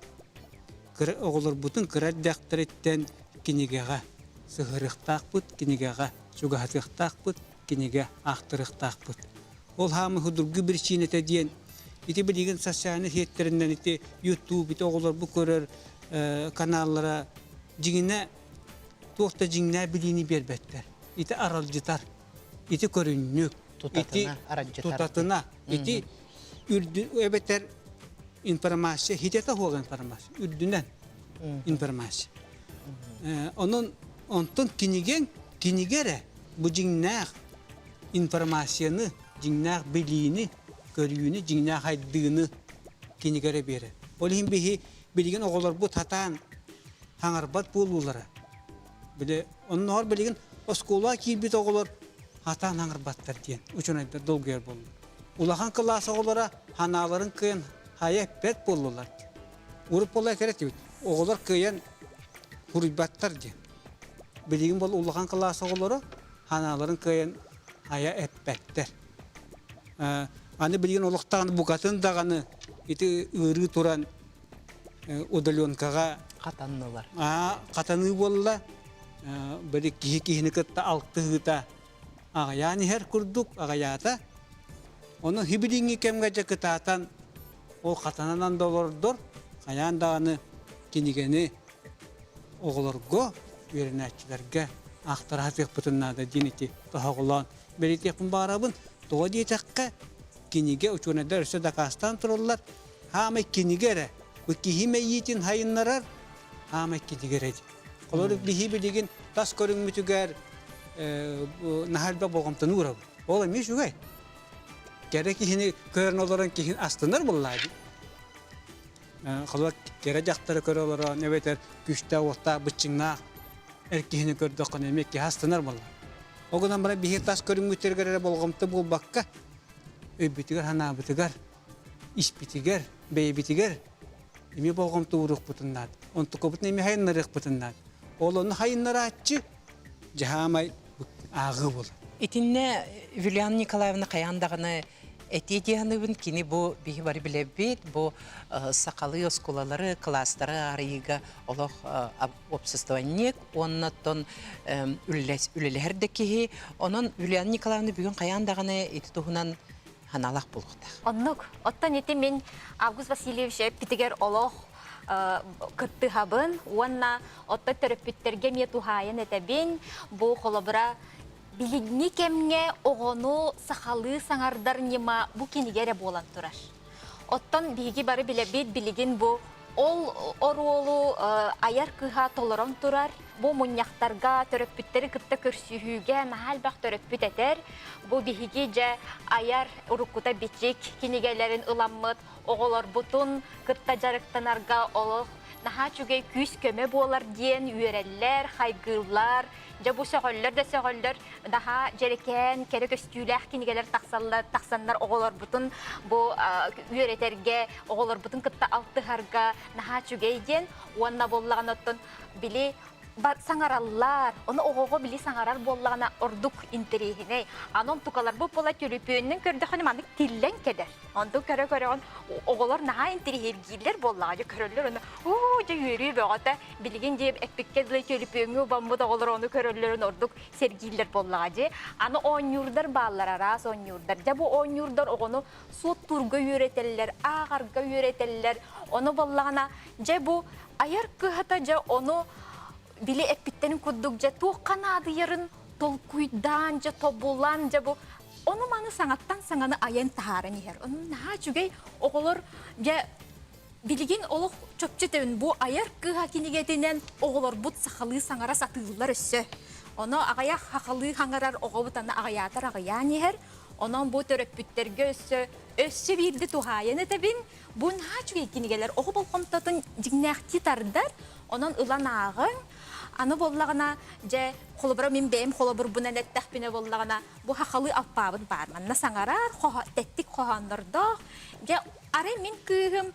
кыра оҕолорбутун кыра эрдэхтэриттэн кинигэҕэ сыһыарыахтаахпыт, кинигэҕэ чугаһатыахтаахпыт, кинигэ аахтарыахтаахпыт. Ол хаамы судургу биричиинэтэ диэн ити билигин социальнай сиэттэринэн ити YouTube ити оҕолорбут көрөр каналлара дьиҥинэ туох да дьиҥнээх билиини биэрбэттэр. Ити аралдьытар, ити көрүнньүк, ити тутатына, ити үрдү эбэтэр информация хитета суох информация үрдүнэн информация. Онон онтон кинигэҥ. Кинигэ эрэ бу дьиҥнээх информацияны, дьиҥнээх билиини, көрүүнү, дьиҥнээх айдыыны кинигэ эрэ биэрэр. Ол иһин биһи билигин оҕолорбут сатаан хаҥарбат буолуулара. Били оннооҕор билигин оскуолаҕа киирбит оҕолор сатаан хаҥарбаттар диэн учуонайдар долгуйар буоллулар. Улахан кылаас оҕолоро ханааларын кыайан хайа эппэт буоллулар. Урут буолла этэр этибит, оҕолор кыайан суруйбаттар диэн. Билигин бол улахан кылаас оҕолоро ханааларын кыайан хайа эппэттэр. Аны билигин олохтоон букатын даҕаны ити ыарыы туран удаленкаҕа хатаннылар. Хатаныы буолла. Били киһи киһини кытта алтыһыыта аҕыйаан иһэр курдук аҕыйаата. Ону хибилиҥҥи кэмҥэ дьэ кытаатан ол хатанан да олордор, хайаан даҕаны кинигэни оҕолорго, үөрэнээччилэргэ аахтара сатыахпытын наада диэн ити тоһоҕолоон бэлиэтиэхпин баҕарабын. Тоҕо диэтэххэ, кинигэ учуонайдар өссө дакаастаан тураллар, хаамай кинигэ эрэ, бу киһи мэйиитин хайыннарар хаамай кинигэ эрэ диэн. Холобур, биһи билигин тас көрүҥмүтүгэр наһаа элбэх болҕомтону уурабыт. Ол эмиэ үчүгэй. Кэрэ киһини көрөн олорон киһи астынар буоллаа дии. Холобур, кэрэ дьахтары көрө олорон эбэтэр күүстээх-уохтаах, быччыҥнаах эр киһини көрдөххүнэ эмиэ киһи астынар буоллаа. Ол гынан баран биһиги тас көрүҥмүтүгэр эрэ болҕомто буолбакка, өйбүтүгэр-санаабытыгар, испитигэр, бэйэбитигэр эмиэ болҕомто ууруохпутун наада. Онтукабытын эмиэ хайыннарыахпытын наада. Ол ону хайыннарааччы дьаһаамай ааҕыы буолар. Итиннэ Юлиана Николаевна хайаан даҕаны этиэ дии саныыбын, кини бу биһи бары билэбит, бу сахалыы оскуолалары, кылаастары арыйыыга олох уопсастыбанньык уонна оттон үлэлэһэр да киһи. Онон Юлиана Николаевна бүгүн хайаан даҕаны ити туһунан ханаалаах буолуохтаах. Оннук. Оттон ити мин Август Васильевич эппитигэр олох кыттыһабын уонна оттон төрөппүттэргэ эмиэ туһаайан этэбин. Бу холобура билиҥҥи кэмҥэ оҕону сахалыы саҥардар ньыма бу кинигэ эрэ буолан турар. Оттон биһиги бары билэбит, билигин бу ол оруолу айар кыһа толорон турар. Бу мунньахтарга төрөппүттэри кытта көрсүһүүгэ наһаа элбэх төрөппүт этэр. Бу биһиги дьэ айар уруккута бичик кинигэлэрин ыламмыт оҕолорбутун кытта дьарыктанарга олох наһаа үчүгэй күүс-көмө буолар диэн үөрэллэр, хайгыыллар. Дьэ бу сөҕөллөр да сөҕөллөр, наһаа дьэрэкээн, кэрэ көстүүлээх кинигэлэр тахсаллар, тахсаннар оҕолорбутун бу үөрэтэргэ, оҕолорбутун кытта алтыһарга наһаа үчүгэй диэн. Уонна буоллаҕына оттон били саҥараллар, ону оҕоҕо били саҥарар буоллаҕына ордук интэриэһинэй. Аны онтукаларбыт буола түлүпүөнүнэн көрдөххүнэ маннык тиллэн кэлэр. Онтун көрө-көрөҕүн оҕолор наһаа интэриэһиргииллэр буоллаҕа дьэ көрөллөр ону уу дьэ үөрүү бөҕөтө билигин дьэ эппиккэ дылы түлүпүөҥҥэ убаммыт оҕолор ону көрөллөрүн ордук сэргииллэр буоллаҕа дьэ аны оонньуурдар бааллар араас оонньуурдар дьэ бу оонньуурдар оҕону суоттуурга үөрэтэллэр ааҕарга үөрэтэллэр ону буоллаҕына дьэ бу айар кыһата дьэ ону били эппиттэрин курдук дьэ туохха наадыйарын толкуйдаан дьэ тобулан дьэ бу ону-маны саҥаттан саҥаны айан таһааран иһэр. Ону наһаа үчүгэй оҕолор дьэ билигин олох чопчу этэбин бу айар кыһа кинигэтинэн оҕолорбут сахалыы саҥара сатыыллар өссө. Ону аҕыйах сахалыы саҥарар оҕобут аны аҕыйаатар аҕыйаан иһэр. Онон бу төрөппүттэргэ өссө өссө биирдэ туһаайан этэбин. Бу наһаа үчүгэй кинигэлэр оҕо болҕомтотун дьиҥнээхтии тардар. Онон ылан ааҕыҥ. Аны буоллаҕына, дьэ, холобура мин бэйэм холобурбунан эттэхпинэ буоллаҕына, бу сахалыы алпаабыт баар. Манна саҥарар, тэттик хоһооннордоох. Дьэ, арай мин кыыһым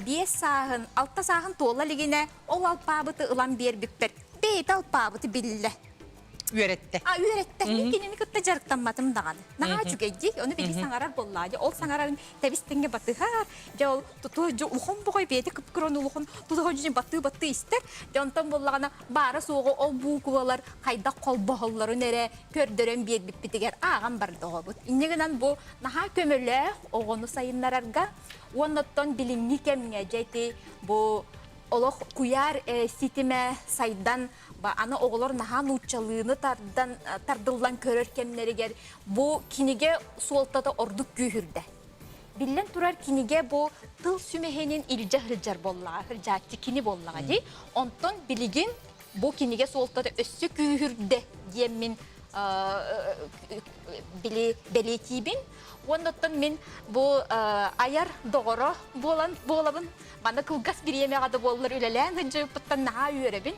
5 сааһын, 6 сааһын туола илигинэ ол алпаабыты ылан биэрбиппэр бэйэтэ алпаабыты биллэ. Үөрэттэ. А, үөрэттэ. Мин кинини кытта дьарыктамматым даҕаны. Наһаа үчүгэйдик, ону били саҥарар буоллаа. Дьэ, ол саҥарарын тэбис-тэҥҥэ батыһар. Дьэ, ол туту дьэ улахан боҕой бэйэтэ кып-кыран улахан тутуһа дьэ баттыы-баттыы истэр. Дьэ, онтон буоллаҕына баара-суоҕа ол буукубалар хайдах холбоһоллорун эрэ көрдөрөн биэрбиппитигэр ааҕан барда оҕобут. Инньэ гынан бу наһаа көмөлөөх оҕону сайыннарарга уонна оттон билиҥҥи кэмҥэ дьэ ити бу олох куйаар ситимэ сайдан Аны оҕолор наһаа нууччалыыны тардан, тардыллан көрөр кэмнэригэр бу кинигэ суолтата ордук күүһүрдэ. Биллэн турар, кинигэ бу тыл сүмэһинин илдьэ сылдьар буоллаҕа, сылдьааччы кини буоллаҕа дии. Онтон билигин. бу кинигэ суолтата өссө күүһүрдэ диэммин били бэлиэтиибин. Уонна оттон мин бу айар доҕоро буолан буолабын. Манна кылгас бириэмэҕэ да буоллар үлэлээн сылдьыбыппыттан наһаа үөрэбин.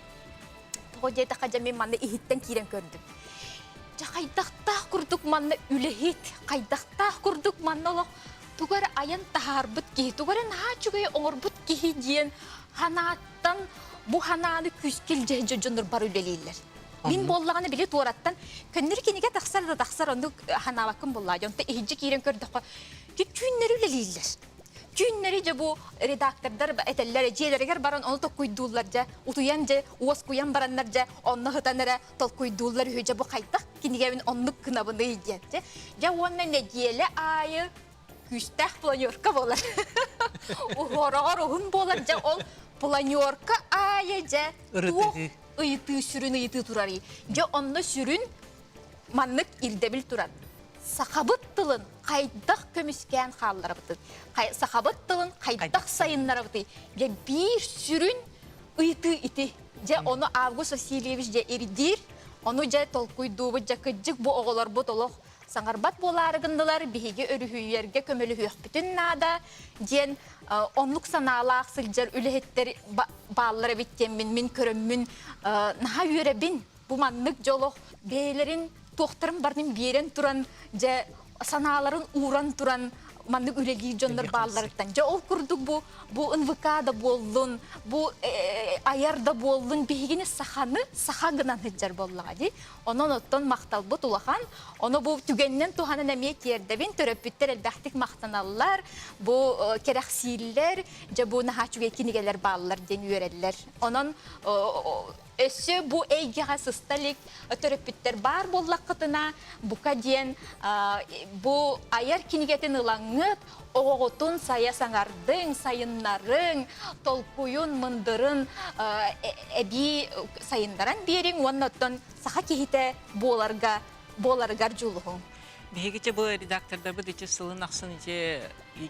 Тоҕо диэтэххэ дьэ мин манна иһиттэн киирэн көрдүм. Дьэ хайдахтаах курдук манна үлэһит, хайдахтаах курдук манна олох тугу эрэ айан таһаарбыт киһи, тугу эрэ наһаа үчүгэй оҥорбут киһи диэн санааттан бу санааны күүскэ илдьэ дьоннор бары үлэлииллэр. Мин буоллаҕына били туораттан көннөрү кинигэ тахсар да тахсар оннук санаабаккын буоллаа дьонто иһирдьэ киирэн көрдөххө түүннэри үлэлииллэр. Түүннэри дьэ бу редактордар этэллэр дьиэлэригэр баран ону толкуйдууллар дьэ утуйан дьэ уоскуйан бараннар дьэ онно сытан эрэ толкуйдууллар үһү дьэ бу хайдах кинигэбин оннук гынабыный диэн дьэ дьэ уонна нэдиэлэ аайы күүстээх планерка буолар уһуороҕор уһун буолар дьэ ол планерка аайы дьэ туох ыйытыы сүрүн ыйытыы турарый дьэ онно сүрүн маннык ирдэбил турар сахабыт тылын хайдах көмүскээн хаалларабытый сахабыт тылын хайдах сайыннарабытый дьэ биир сүрүн ыйытыы ити дьэ ону Август Васильевич дьэ ирдиир ону дьэ толкуйдуубут дьэ кырдьык бу оҕолорбут олох саҥарбат буолаары гыннылар биһиги өрүһүйэргэ көмөлөһүөхпүтүн наада диэн оннук санаалаах сылдьар үлэһиттэр бааллар эбит диэммин мин көрөммүн наһаа үөрэбин бу маннык дьолох бэйэлэрин туохтарын барытын биэрэн туран дьэ санааларын ууран туран маннык үлэлиир дьоннор баалларыттан дьэ ол курдук бу бу НВК да буоллун бу айар да буоллун биһигини саханы саха гынан сылдьар буоллаҕа дии онон оттон махталбыт улахан ону бу түгэнинэн туһанан эмиэ тиэрдэбин төрөппүттэр элбэхтик махтаналлар бу кэрэхсииллэр дьэ бу наһаа үчүгэй кинигэлэр бааллар диэн үөрэллэр онон Өссө бу эйгэҕэ сыста илик төрөппүттэр баар буоллаххытына, бука диэн бу айар кинигэтин ылаҥҥыт, оҕоҕутун сайа саҥардыҥ, сайыннарыҥ, толкуйун, мындырын эбии сайыннаран биэриҥ уонна оттон саха киһитэ буоларга буоларыгар дьулуһуҥ. Биһиги ити бу редактордарбыт ити сылын ахсын ити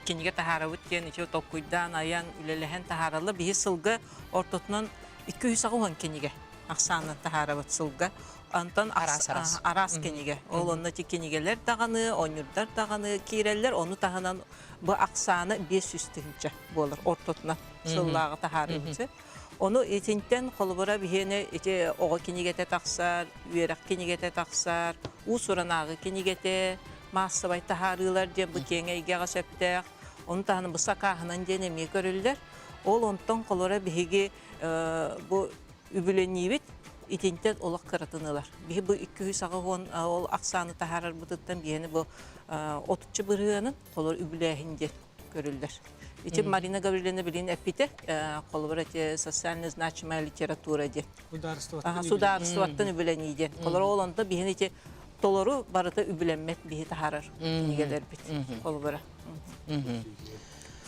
кинигэ таһаарабыт диэн ити толкуйдаан айан үлэлэһэн таһаараллар. Биһи сылга ортотунан 280 кинигэ ахсаанын таһаарабыт сылга. Онтон араас араас кинигэ. Ол онно ити кинигэлэр даҕаны, оонньуурдар даҕаны киирэллэр. Ону таһынан бу ахсаана 500 тыһыынча буолар ортотунан сыллааҕы таһаарыыбыт. Ону итинтэн холобура биһиэнэ ити оҕо кинигэтэ тахсар, үөрэх кинигэтэ тахсар, уус-уран ааҕыы кинигэтэ, маассабай таһаарыылар диэн бу киэҥ эйгэҕэ сөптөөх. Ону таһынан бу сакааһынан диэн эмиэ көрүллэр. Ол онтон холобура биһиги бу үбүлэниибит итинтэн олох кыратын ылар. Биһи бу 280 ол ахсааны таһаарарбытыттан биһини бу отучча бырыһыанын холор үбүлээһин диэн көрүллэр. Ити Марина Гаврильевна билин эппитэ, холобура эти социально значимая литература диэн. Судаарыстыбаттан үбүлэнии диэн. Холор ол онто биһини ити толору барыта үбүлэммэт биһи таһаарар кинигэлэрбит холобура.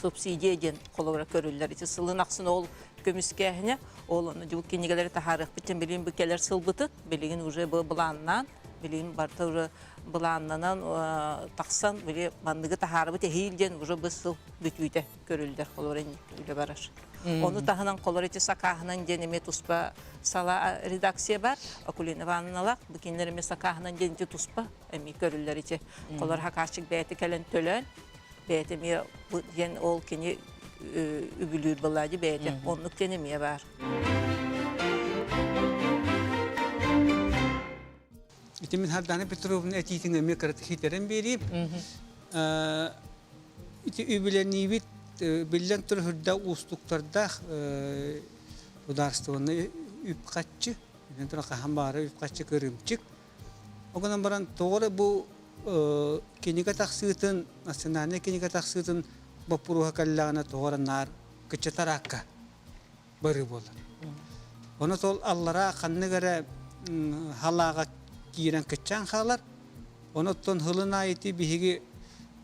Субсидия диэн холобура көрүллэр. Ити сылын ахсын ол көмүскээһинэ, ол ону бу кинигэлэри таһаарыахпыт диэн билигин бу кэлэр сылбытын, билигин уже бу былааннаан, билигин барыта уже былааннанан тахсан били манныгы таһаарбыт эһиил диэн уже бу сыл бүтүүтэ көрүллэр холобура үлэ барар. Ону таһынан холор ити сакааһынан диэн эмиэ туспа сала редакция бар. Акулина Ивановналаах бу кинилэр эмиэ сакааһынан диэн ити туспа эмиэ көрүллэр ити. Холор хакааччык бэйэтэ кэлэн төлөөн бэйэтэ эмиэ бу диэн ол кини үбүлүүр былаадьы бэйэтэ оннук диэн эмиэ баар. Ити мин Сардана Петровна этиитин эмиэ кыратык ситэрэн биэриим. Ити үбүлэниибит биллэн турар үрдэ уустуктардаах судаарыстыбаннай үп-харчы, биллэн турар хаһан баҕарар үп-харчы кырыымчык. Ол гынан баран тоҕо эрэ бу кинигэ тахсыытын, национальнай кинигэ тахсыытын боппуруоһа кэллэҕинэ тоҕо эрэ наар кыччатар аакка барыы буолар. Ону сол аллараа ханнык эрэ халааҕа киирэн кыччаан хаалар. Онуттан һылын аайы биһиги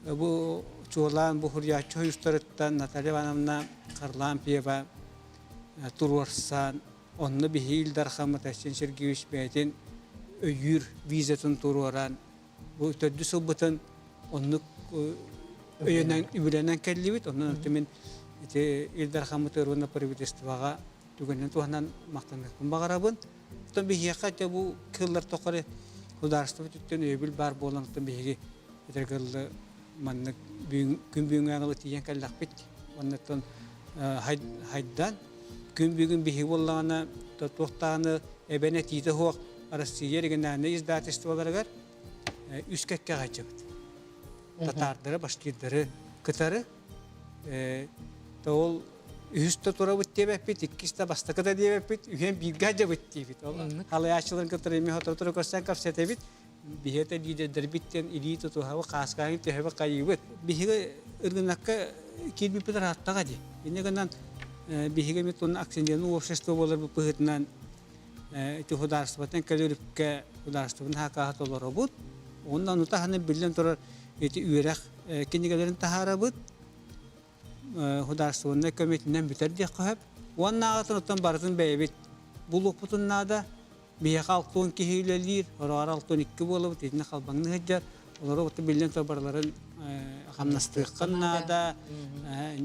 бу чуолаан бу суруйааччы хойустарыттан Наталья Ивановна Харлампьева туруорсан, онно биһиги Ил Дархаммыт Айсен Сергеевич бэйэтин өйүүр визатын туруоран, бу төрдүс сылбытын оннук өйөнөн үбүлэнэн кэллибит. Онон мин ити Ил Дархаммытыгар уонна правительствоҕа түгэнинэн туһанан махтаныахпын баҕарабын. Оттон биһиэхэ дьэ бу кыыллар тухары судаарыстыба өттүттэн өйөбүл баар буолан оттон биһиги этэргэ дылы маннык күн бүгүҥҥэ аналы тиийэн кэллэхпит. Оннуттан хайдан күн бүгүн биһиги буоллаҕына туох даҕаны эбэн этиитэ суох Россия региональнай издательстволарыгар үс кэккэҕэ сылдьабыт. Татаардары, башкирдары кытары ол үһүс да турабыт диэбэппит, иккис да бастакы да диэбэппит, үһүөн бииргэ сылдьабыт диибит. Ол халайааччыларын кытары эмиэ сотору көрсөн кэпсэтэбит. Биһиэтэ лидердэрбит диэн илии тутуһабыт, хааскаһын төһөбүт хайыыбыт. Биһиги ыргынакка киирбиппит ырааттаҕа дии. Инньэ гынан биһиги эмиэ тунна акционерный общество буоларбыт быһыытынан ити судаарыстыбаттан кэлэр үпкэ судаарыстыбаны сакааһа толоробут. Онно ону таһынан биллэн турар ити үөрэх кинигэлэрин таһаарабыт. Судаарыстыбаннай көмөтүнэн бүтэр диэххэ сөп. Уоннааҕытын оттон барытын бэйэбит булуохпутун наада. Биһиэхэ 60 киһи үлэлиир, ороҕор 62 буолабыт, итиннэ халбаҥныы сылдьар. Олору оттон биллэн турар барыларын хамнастыахха наада.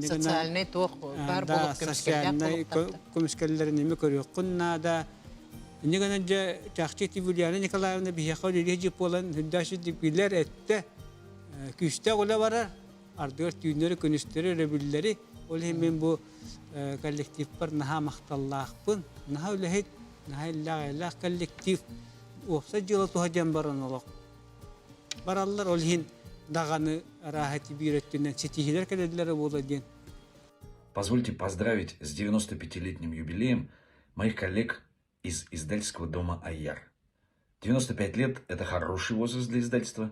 Социальнай туох баар буолуох социальнай көмүскэллэрин эмиэ көрүөххүн наада. Инньэ гынан дьэ чахчы ити Юлиана Николаевна биһиэхэ үлэлиир дьип буолан үрдээх билэр эттэ. Күүстээх үлэ барар. Ардыгар түүннэри, күнүстэри, өрөбүллэри. Ол иһин мин бу коллективпар наһаа махталлаахпын. Наһаа үлэһит, наһаа иллээх-эйэлээх коллектив. Уопсай дьыала туһа диэн баран олох бараллар. Ол иһин даҕаны арааһа биир өттүнэн ситиһиилэр кэлэллэрэ буолуо диэн. Позвольте поздравить с 95-летним юбилеем моих коллег из издательского дома «Айяр». 95 лет – это хороший возраст для издательства.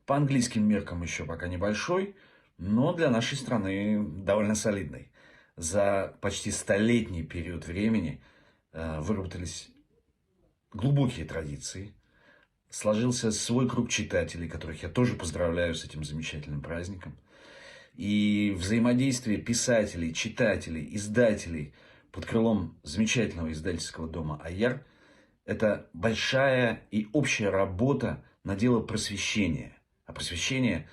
По английским меркам еще пока небольшой, но для нашей страны довольно солидный. За почти столетний период времени выработались глубокие традиции, сложился свой круг читателей, которых я тоже поздравляю с этим замечательным праздником. И взаимодействие писателей, читателей, издателей под крылом замечательного издательского дома «Аяр» – это большая и общая работа на дело просвещения. А просвещение,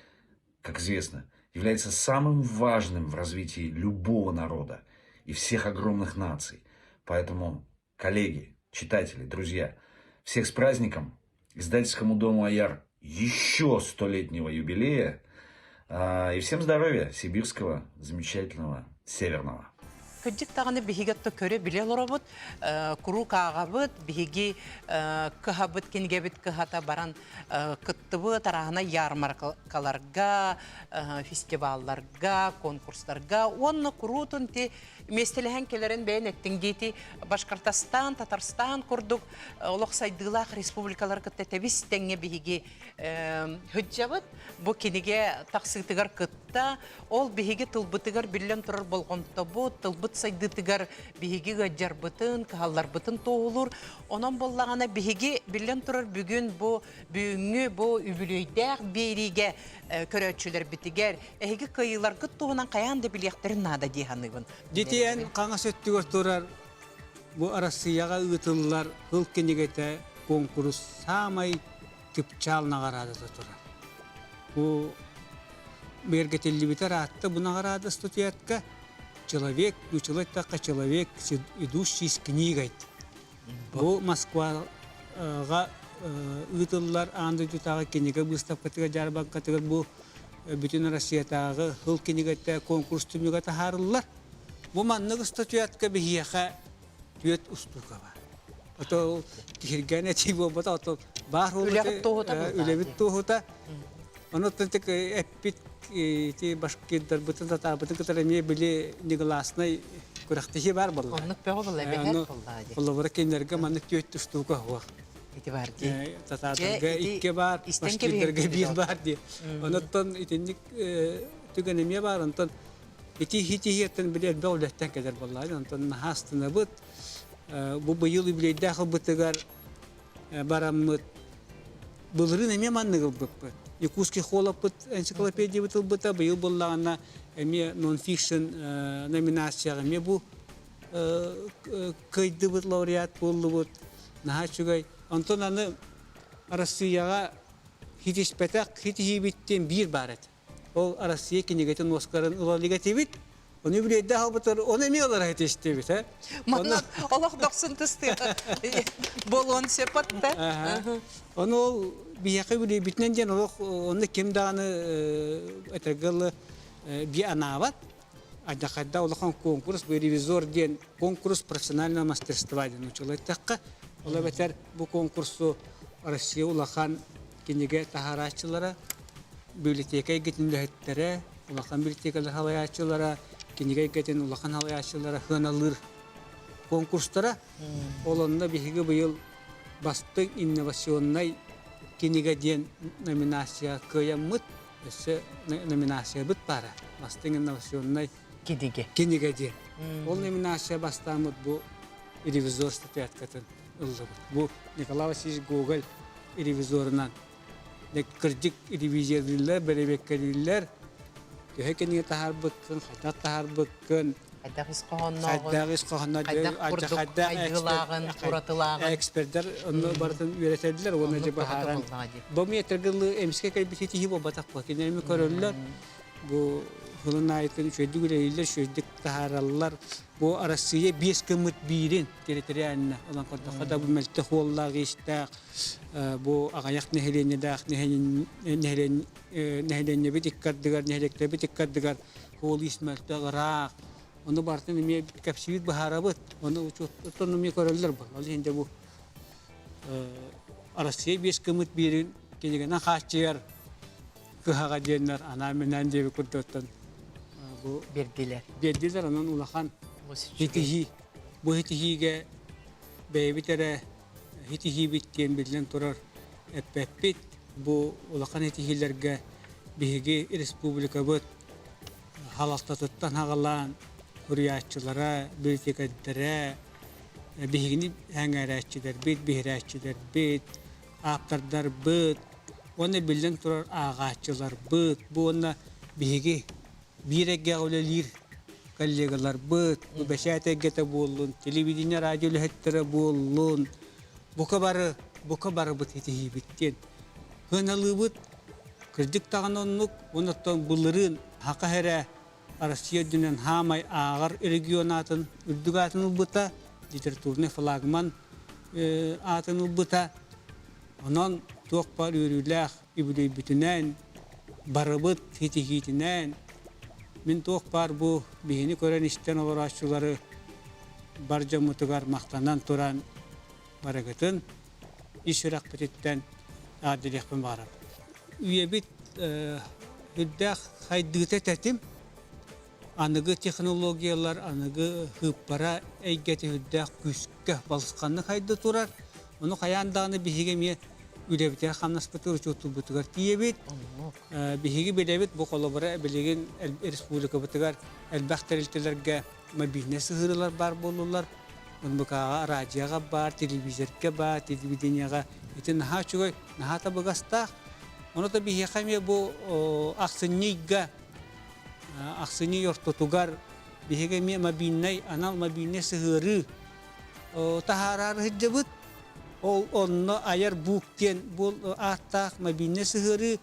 как известно, является самым важным в развитии любого народа и всех огромных наций. Поэтому, коллеги, читатели, друзья, всех с праздником! Издательскому дому «Аяр» еще столетнего юбилея. И всем здоровья сибирского, замечательного, северного. Кырдьык даҕаны биһиги отто көрө билэ олоробут, куруук ааҕабыт, биһиги кыһабыт, кинигэбит кыһата баран кыттыбыт арааһынай ярмаркаларга, фестивалларга, конкурстарга уонна куруутун ти миэстэлэһэн кэлэрин бэйэн эттиҥ диэти Башкортостан, Татарстан курдук олох сайдыылаах республикалар кытта тэбис тэҥҥэ биһиги сылдьабыт. Бу кинигэ тахсыытыгар кытта ол биһиги тылбытыгар биллэн турар болҕомтобут, тылбыт сайдыытыгар биһиги ыалдьарбытын, кыһалларбытын туоһулуур. Онон буоллаҕына биһиги биллэн турар бүгүн бу бүгүҥҥү бу үбүлүөйдээх биэриигэ көрөөччүлэрбитигэр эһиги кыайыыларгыт туһунан хайаан да билиэхтэрин наада дии саныыбын. Дитиэн хаҥас өттүгэр турар бу Арассыыйаҕа ыытыллар Ыл кинигэтэ куонкурус саамай чыпчаал наҕараадата турар. Бу бигэргэтиллибитэ ыраатта бу наҕараада статуэтка «Человек, нууччалыы эттэххэ человек, идущий с книгой». Бу Москваҕа ыытыллар аан дойдутааҕы кинигэ быыстапкатыгар дьаарбаҥкатыгар бу бүтүн Россиятааҕы Ыл кинигэтэ конкурс түмүгэ таһаарыллар. Бу маннык статуэтка биһиэхэ түөрт устуука баар. Ото киһиргээн этии буолбата, ото баар үлэбит туоһута. Ону тик эппит ити башкирдарбытын татаарбытын кытары эмиэ били негласный күрэхтэһии баар буолла. Оннук бөҕө буолла, эбэһээт буолла дии. Холобура кинилэргэ маннык түөрт устуука суох. Ити бар дии. Татаардарга икки бар, башкирдарга биир бар дии. Онуттан итинник түгэн эмиэ бар. Онтон ити хитиһиэттэн били элбэх үлэттэн кэлэр буолла. Онтон наһаа астынабыт. Бу быйыл үбүлүөйдээх ылбытыгар бараммыт былырыын эмиэ маннык ылбыппыт. Якутский холоппут энциклопедиябыт ылбыта, быйыл буллаҕына эмиэ нон-фикшн номинацияҕа эмиэ бу кыайдыбыт лауреат буоллубут. Наһаа үчүгэй. Онтон аны Арассыыйаҕа хитиспэтэх хитиһиибит диэн биир баар этэ. Ол Россия кинигэтин Оскарын ыла илик этибит. Оны билейде халбытыр, оны эми олар айтышты э? Манна олох дохсун тыстыга болуон сөп атта. Оны ол биһиэхэ билейбитинэн диэн олох оны ким даҕаны этэргэл би анаабат. Адьахайда улахан конкурс, бу ревизор диэн конкурс профессионального мастерства диэн учулайтахха. Ол эбэтэр бу конкурсу Россия улахан кинигэ таһаарааччылара, библиотека эйгэтин үлэһиттэрэ, улахан библиотекалар халайааччылара, кинигэ эйгэтин улахан халайааччылара сыаналыыр конкурстара. Ол онно биһиги быйыл бастыҥ инновационнай кинигэ диэн номинация кыайаммыт, өссө номинациябыт баара. Бастыҥ инновационнай кинигэ. Кинигэ диэн. Ол номинация бастааммыт бу ревизор статуэткатын ыллыбыт. Бу Николай Васильевич Гоголь ревизорынан кырдьык ревизиялыыллар, бэрэбиэркэлииллэр. Төһө кинигэ таһаарбыккын, хайдах таһаарбыккын, хайдах ис хоһооннооҕун, хайдах ис хоһоонноох, хайдах курдук айгылааҕын, уратылааҕын. Экспердэр онно барытын үөрэтэллэр уонна дьэ быһааран. Бу метргылы эмискэ кэлбит киһи буолбатах буо. Кинилэр эми көрөллөр. Бу сылын аайытын үчүгэйдик үлэлииллэр, үчүгэйдик таһаараллар. Бу Арассыыйа биэс гыммыт биирин территориально ылан көрдөххө да бу мөлтөх уоллаах иистээх бу аҕыйах нэһилиэнньэлээх нэһилиэнньэбит икки ардыгар, нэһилиэктэрбит икки ардыгар суол иис мөлтөх ыраах. Ону барытын эмиэ кэпсиибит быһаарабыт. Ону учуоттан эмиэ көрөллөр бу. Ол иһин дьэ бу Россия биэс гыммыт биирин кинигэнэн хааччыйар кыһаҕа диэннэр анаан-минээн диэбит курдуктан бу биэрдилэр. Биэрдилэр онон улахан ситиһии. Бу ситиһиигэ бэйэбит эрэ ситиһиибит диэн биллэн турар эппэппит. Бу улахан ситиһиилэргэ биһиги республикабыт халалтатыттан аҕалаан суруйааччылара, библиотекарьдара, биһигини эҥээрээччилэрбит, биһирээччилэрбит, ааптардарбыт уонна биллэн турар ааҕааччыларбыт бу уонна биһиги биир эйгэҕэ үлэлиир коллегаларбыт, бу бэчээт эйгэтэ буоллун, телевидение, радио үлэһиттэрэ буоллун, бука бары, бука барыбыт ситиһиибит диэн сыаналыыбыт. Кырдьык даҕаны оннук, оннуттан былырыын Саха эрэ Россия үрдүнэн хаамай ааҕар регион аатын үрдүк аатын ылбыта, литературный флагман аатын ылбыта. Онон туох баар үөрүүлээх үбүлүөйбүтүнэн, барыбыт ситиһиитинэн, мин туох баар бу биһини көрөн-истэн олорооччулары бар дьоммутугар махтанан туран барыгытын ис сүрэхпититтэн аадилиэхпин баҕарабын. Үйэбит үрдээх хайдыыта тэтим, аныгы технологиялар, аныгы сыыппара эйгэтэ үрдээх күүскэ балысханнык хайда турар. Ону хайаан даҕаны биһиги эмиэ үлэбитигэр хамнаспытыгар, учуоттуурбутугар тиийэбит. Биһиги билэбит, бу холобура билигин республикабытыгар элбэх тэрилтэлэргэ мобильнай сыһыарыылар баар буоллулар. НБК-ҕа, радиоҕа баар, телевизорга баар, телевидениеҕа ити наһаа үчүгэй, наһаа табыгастаах. Ону да биһиэхэ эмиэ бу ахсынньы ыйга, ахсынньы ый ортотугар биһиги эмиэ мобильнай, анал мобильнай сыһыарыы таһаараары сылдьабыт. Ол онно айар бук диэн бу ааттаах мобильнай сыһыарыы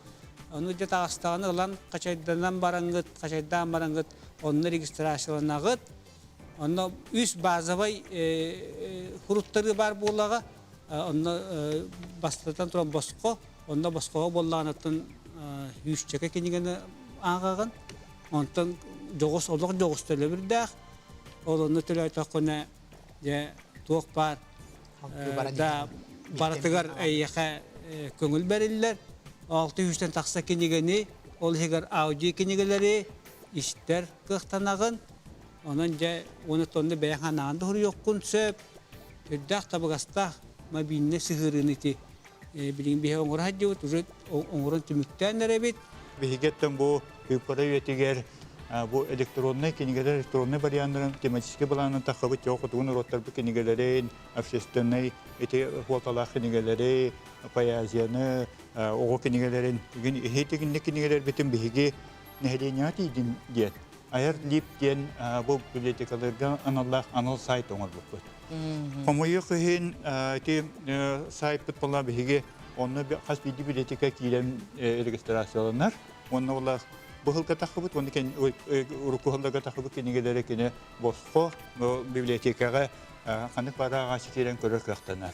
ону дьэ таҕыстаҕына ылан хачайданан бараҥҥыт, хачайдаан бараҥҥыт онно регистрацияланаҕыт. Онно үс базовай хуруттарыы баар буоллаҕа. Онно бастатан туран босхо, онно босхоҕо буоллаҕынаттан сүүсчэкэ кинигэни ааҕаҕын. Онтон дьоҕус олох дьоҕус төлөбүрдээх. Ол онно төлөөтөххүнэ дьэ туох баар да барытыгар эйиэхэ көҥүл бэриллэр. Алты сүүстэн тахса кинигэни, ол иһигэр аудио кинигэлэри истэр кыахтанаҕын. Онон дьэ уонна тонна бэйэҥ анаан да суруйуоххун сөп. Сүрдээх табыгастаах мобильнай сыһыарыыны ити билигин биһи оҥоро сылдьыбыт, уже оҥорон түмүктээн эрэбит. Биһигиттэн бу ыыппара үйэтигэр бу электроннай кинигэлэр электроннай варианнарын тематическай былаанын таххабыт дьоҕу хотугу норуоттарбыт кинигэлэрин, общественнай ити суолталаах кинигэлэри, поэзияны, оҕо кинигэлэрин, иһитигинник кинигэлэрбитин биһиги нэһилиэнньэҕэ тиийдин диэн Айар Лип диэн бу библиотекаларга аналлаах анал сайт оҥорбуппут. Хомойуох иһин ити сайтпыт буолла биһиги онно хас биирдии библиотека киирэн регистрацияланар. Уонна ол Бу сылга тахсыбыт уонна урукку сылларга тахсыбыт кинигэлэри кини босхо библиотекаҕа ханнык баар ааҕааччы киирэн көрөр кыахтанар.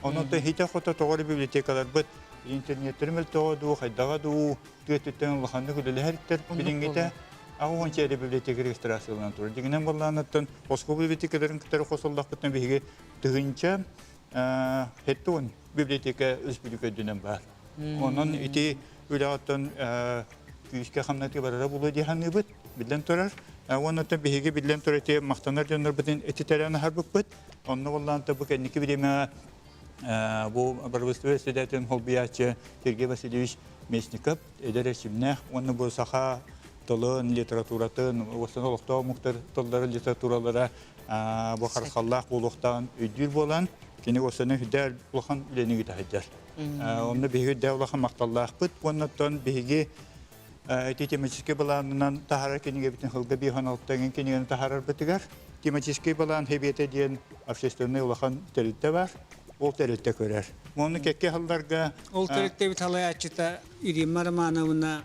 Онон хитэ-хото тоҕо эрэ библиотекаларбыт интернеттэрин мөлтөҕө дуу, хайдаҕа дуу, тыа улаханнык үлэлэһэриттэр билиҥҥитэ 80 эрэ библиотека регистрацияланан турар. Дьиҥинэн буоллаанаттан оскуола библиотекаларын кытары хосуллахпытына биһиги тыһыынча 70 библиотека республика үрдүнэн баар. Онон ити үлэҕиттэн күүскэ хамнатыы барара буолуо дии саныыбыт, биллэн турар. Уонна биһиги биллэн турар ити махтанар дьоннорбутун этитэрэн аһарбыппыт. Онно буоллаан бу кэнники бириэмэҕэ бу правительство председателин холбуйааччы Сергей Васильевич Местников эдэр эрчимнээх уонна бу саха тылын, литературатын, уостан олохтоох омуктар тылларын литературалара бу харысхаллаах буолуохтааҕын өйдүүр буолан, кини уостаны үрдээр улахан үлэни ыыта сылдьар. Онно биһиги үрдээх улахан махталлаахпыт уонна оттон биһиги ити тематическай былаанынан таһаарар кинигэбитин сылга 5-6 эҥин кинигэни таһаарарбытыгар тематическай былаан хэбиэтэ диэн общественнай улахан тэрилтэ бар. Ол тэрилтэ көрөр. Онно кэккэ сылларга Ол тэрилтэбит салайааччыта Ирина Романовна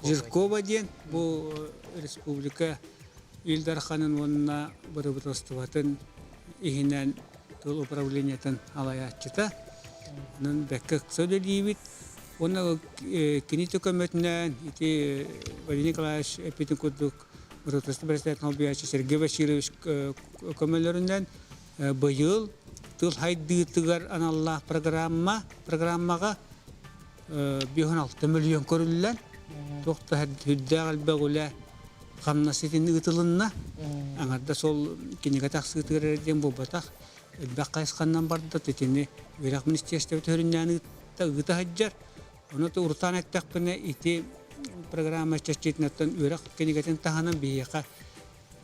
Жиркова диэн бу республика Ил Дарханын уонна бырабыыталыстыбатын иһинэн тыл управлениетын салайааччыта. Онон бэккэ ыкса үлэлиибит. Уонна кини көмөтүнэн ити Валерий Николаевич эппитин курдук бырабыыталыстыба председателин солбуйааччы Сергей Васильевич көмөлөрүнэн быйыл тыл хайдыытыгар аналлаах программа программаҕа 56 мөлүйүөн көрүллэн туох да үрдээх элбэх үлэ хамнас итин ыытылынна. Аҥардас ол кинигэ тахсыытыгар эрэ диэн буолбатах. Элбэх хайысханнан барда. Итини үөрэх министерствота хөрүннээн ыытта, ыыта сылдьар. Ону урутаан эттэхпинэ, ити программа чэрчитинэттэн үөрэх кинигэтин таһынан биһиэхэ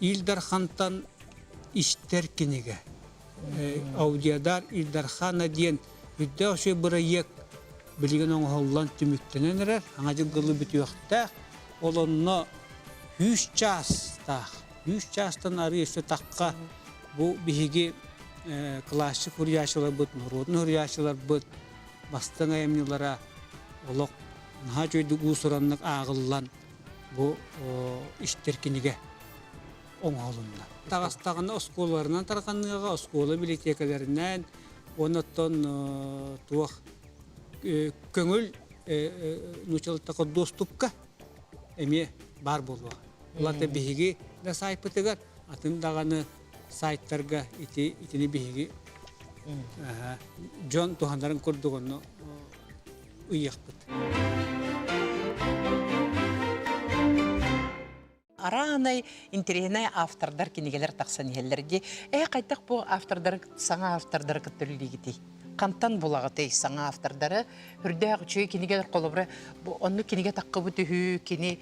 Ил Дархантан истэр кинигэ. Аудиодар Ил Дархана диэн үрдээх үчүгэй бырайыак билигин оҥоһуллан түмүктэнэн эрэр. Саҥа дьылгылы бүтүөхтээх. Ол онно 100 чаастаах. 100 чаастан арыы өссө тахха бу биһиги классик суруйааччыларбыт, норуотун суруйааччыларбыт бастыҥ айымньылара олох наһаа үчүгэйдик уус-ураннык ааҕыллан бу истэр кинигэ оҥоһулунна. Таҕыстаҕына оскуолаларынан тарҕаныаҕа, оскуола библиотекаларынан уонна оттон туох көҥүл нууччалыттака доступка эмиэ баар буолуоҕа. Улата биһиги да сайтпытыгар атын даҕаны сайтарга ити итини биһиги дьон туһанарын курдук онно ыйыахпыт. Араанай интэриэһинэй автордар кинигэлэр тахсан иһэллэр дии. Э хайдах бу автордары саҥа автордары кытта үлэлиигитий? Хантан булаҕытый саҥа автордары? Үрдээх үчүгэй кинигэлэр холобура бу оннук кинигэ таххыбыт үһү, кини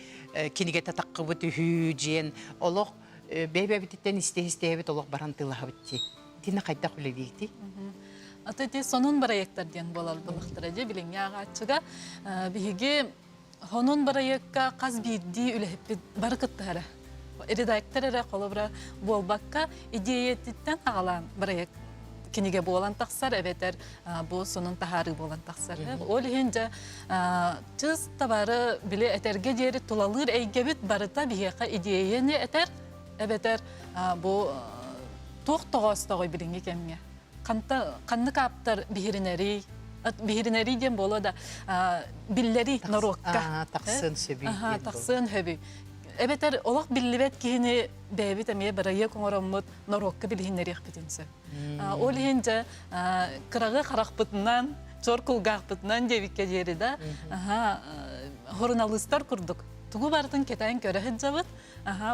кинигэтэ таххыбыт үһү диэн олох бэйбэбититтэн истэ-истэбит олох баран тылаһабыт дии. Итини хайдах үлэлиигитий? Аты ити сонун бырайыактар диэн буолар буоллахтара дии билиҥҥи ааҕааччыга. Биһиги Онон бырайыакка хас биирдии үлэһиппит бары кыттыһара. Редактор эрэ холобура буолбакка, идиэйэтиттэн аҕалаан бырайыак кинигэ буолан тахсар эбэтэр бу сонун таһаарыы буолан тахсар. Ол иһин дьэ чыс табары били этэргэ диэри тулалыыр эйгэбит барыта биһиэхэ идиэйэни этэр эбэтэр бу туох тоҕоостоҕуй билиҥҥи кэмҥэ ханта ханнык ааптар биһиринэрий биһиринэрий диэн буолуо да биллэрий норуокка тахсыан сөбүй тахсыан сөбүй эбэтэр олох биллибэт киһини бэйэбит эмиэ бырайыак оҥороммут норуокка билиһиннэриэхпитин сөп ол иһин дьэ кыраҕы харахпытынан чор кулгаахпытынан диэбиккэ диэри да суруналыыстар курдук тугу барытын кэтээн көрө сылдьабыт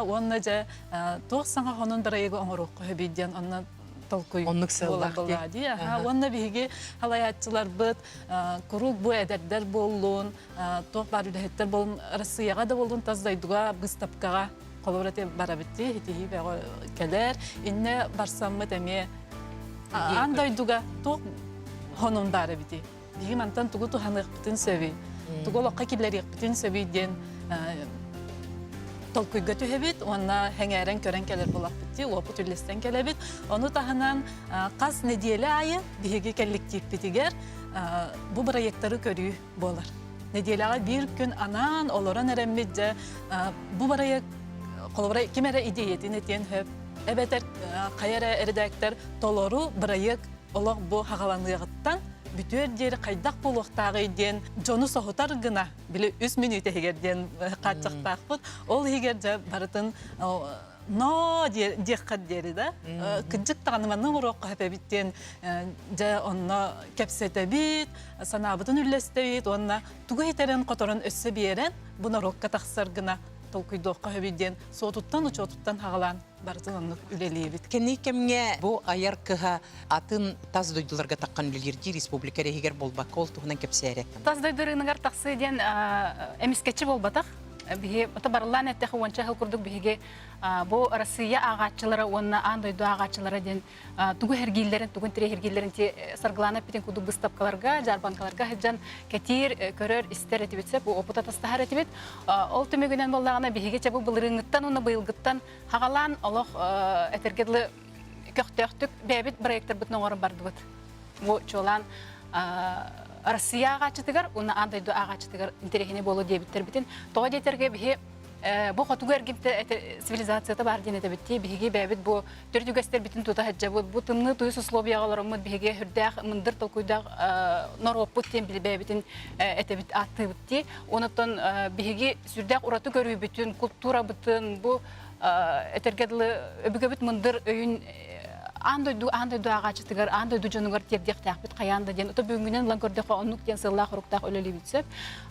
уонна дьэ туох саҥа хонун бырайыагы оҥоруохха сөбүй диэн онно толкуй Оннук сыаллаах дии. Аха, уонна биһиги халайааччыларбыт куруук бу эдэрдэр буоллун, туох баар үлэһиттэр буоллун, Россияҕа да буоллун, тас дойдуга быыстапкаҕа холобур эти барабыт дии, итиһии бөҕө кэлэр. Иннэ барсаммыт эмиэ аан дойдуга туох хонун баар эбитий? Биһиги мантан тугу туһаныахпытын сөбүй? Тугу олоххо киллэриэхпитин сөбүй диэн толкуйга түһэбит уонна сэҥээрэн көрөн кэлэр буолахпыт дии, уопут үллэстэн кэлэбит. Ону таһынан хас нэдиэлэ аайы биһиги кэлликтииппитигэр бу бырайыактары көрүү буолар. Нэдиэлэҕэ биир күн анаан олорон эрэммит дьэ бу бырайыак холобура ким эрэ идиэйэтин этиэн сөп эбэтэр хайа эрэ эрэдээктэр толору бырайыак олох бу хаҕаланыаҕыттан бүтүөр диэри хайдах буолуохтааҕый диэн дьону соһутар гына били үс мүнүүтэ иһигэр диэн хааччахтаахпыт ол иһигэр дьэ барытын ноо диэххэ диэри да кырдьык даҕаны манна оҥоруохха сөп эбит диэн дьэ онно кэпсэтэбит санаабытын үллэстэбит уонна тугу этэрин-хоторун өссө биэрэн бу норуокка тахсар гына толкуйдуохха сөбүй диэн суотуттан учуотуттан хаҕалаан барытын оннук үлэлиибит. Кэнники кэмҥэ бу айар кыһа атын тас дойдуларга таххан үлэлиирдии республика иһигэр буолбакка ол туһунан кэпсээрэ. Тас дойду рыногар тахсыы диэн эмискэччи буолбатах. Биһи ото барыллаан эттэхэ уонча сыл курдук биһиги бу Россия ааҕааччылара уонна аан дойду ааҕааччылара диэн тугу эргииллэрин, тугун тирэһиргииллэрин ти Саргылана эппитин курдук быыстапкаларга, дьаарбаҥкаларга сылдьан кэтиир, көрөр, истэр этибит сөп, опыт атастаһар этибит. Ол түмүгүнэн буоллаҕына биһиги чэ бу былырыыҥҥыттан уонна быйылгыттан хаҕалаан олох этэргэ дылы көхтөөхтүк бэйэбит проектарбытын оҥорон бардыбыт. Бу чуолаан Россия ааҕааччытыгар уонна аан дойду ааҕааччытыгар интэриэһинэй буолуо диэбиттэрбитин тоҕо диэтэргэ биһи бу хотугу эргимтэ цивилизацията баар диэн этэбит дии биһиги бэйэбит бу төрүт үгэстэрбитин тута сылдьабыт бу тымныы тыйыс условияҕа олороммут биһиги сүрдээх мындыр толкуйдаах норуоппут диэн бэйэбитин этэбит ааттыыбыт дии онон биһиги сүрдээх ураты көрүүбүтүн култуурабытын бу этэргэ дылы өбүгэбит мындыр өйүн аан дойду аан дойду ааҕааччытыгар аан дойду дьонугар тиэрдиэхтээхпит хайаан да диэн ото бүгүҥҥүнэн ылан көрдөххө оннук диэн сыаллаах-соруктаах үлэлиибит сөп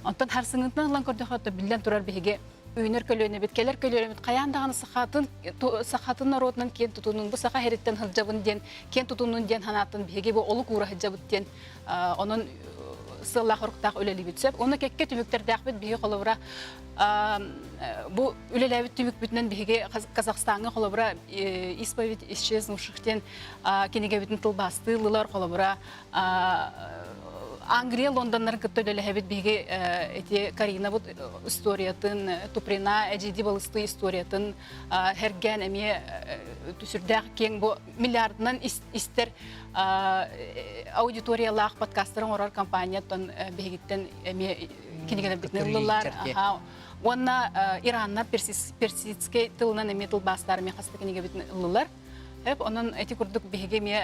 онтон харсыҥҥытынан ылан көрдөххө ото биллэн турар биһиги үүнэр көлүөнэбит кэлэр көлүөнэбит хайаан даҕаны сахатын сахатын норуотунан киэн тутунун бу саха сириттэн сылдьабын диэн киэн тутуннун диэн санааттан биһиги бу олук уура сылдьабыт диэн онон сыаллаах-соруктаах үлэлиибит сөп уонна кэккэ түмүктэрдээхпит биһиги холобура Бу үлэлээбит түмүкпүтүнэн биһиги Казахстаҥҥа холобура «Исповедь исчезнувших» диэн кинигэбитин тылбаастыыллар холобура Англия Лондоннарын кытта үлэлэһэбит биһиги эти Каринабыт историятын, Туприна Эдьиди Балысты историятын хэргээн эмиэ сүрдээх киэҥ бу миллиардынан истэр аудиториялаах подкастары оҥорор компанияттан биһигиттэн эмиэ кинигэлэрбитин ыллылар. Уонна Ираннар персидскэй тылынан эмиэ тылбаастаар эмиэ хаста кинигэбитин ыллылар. Эп онон эти курдук биһиги эмиэ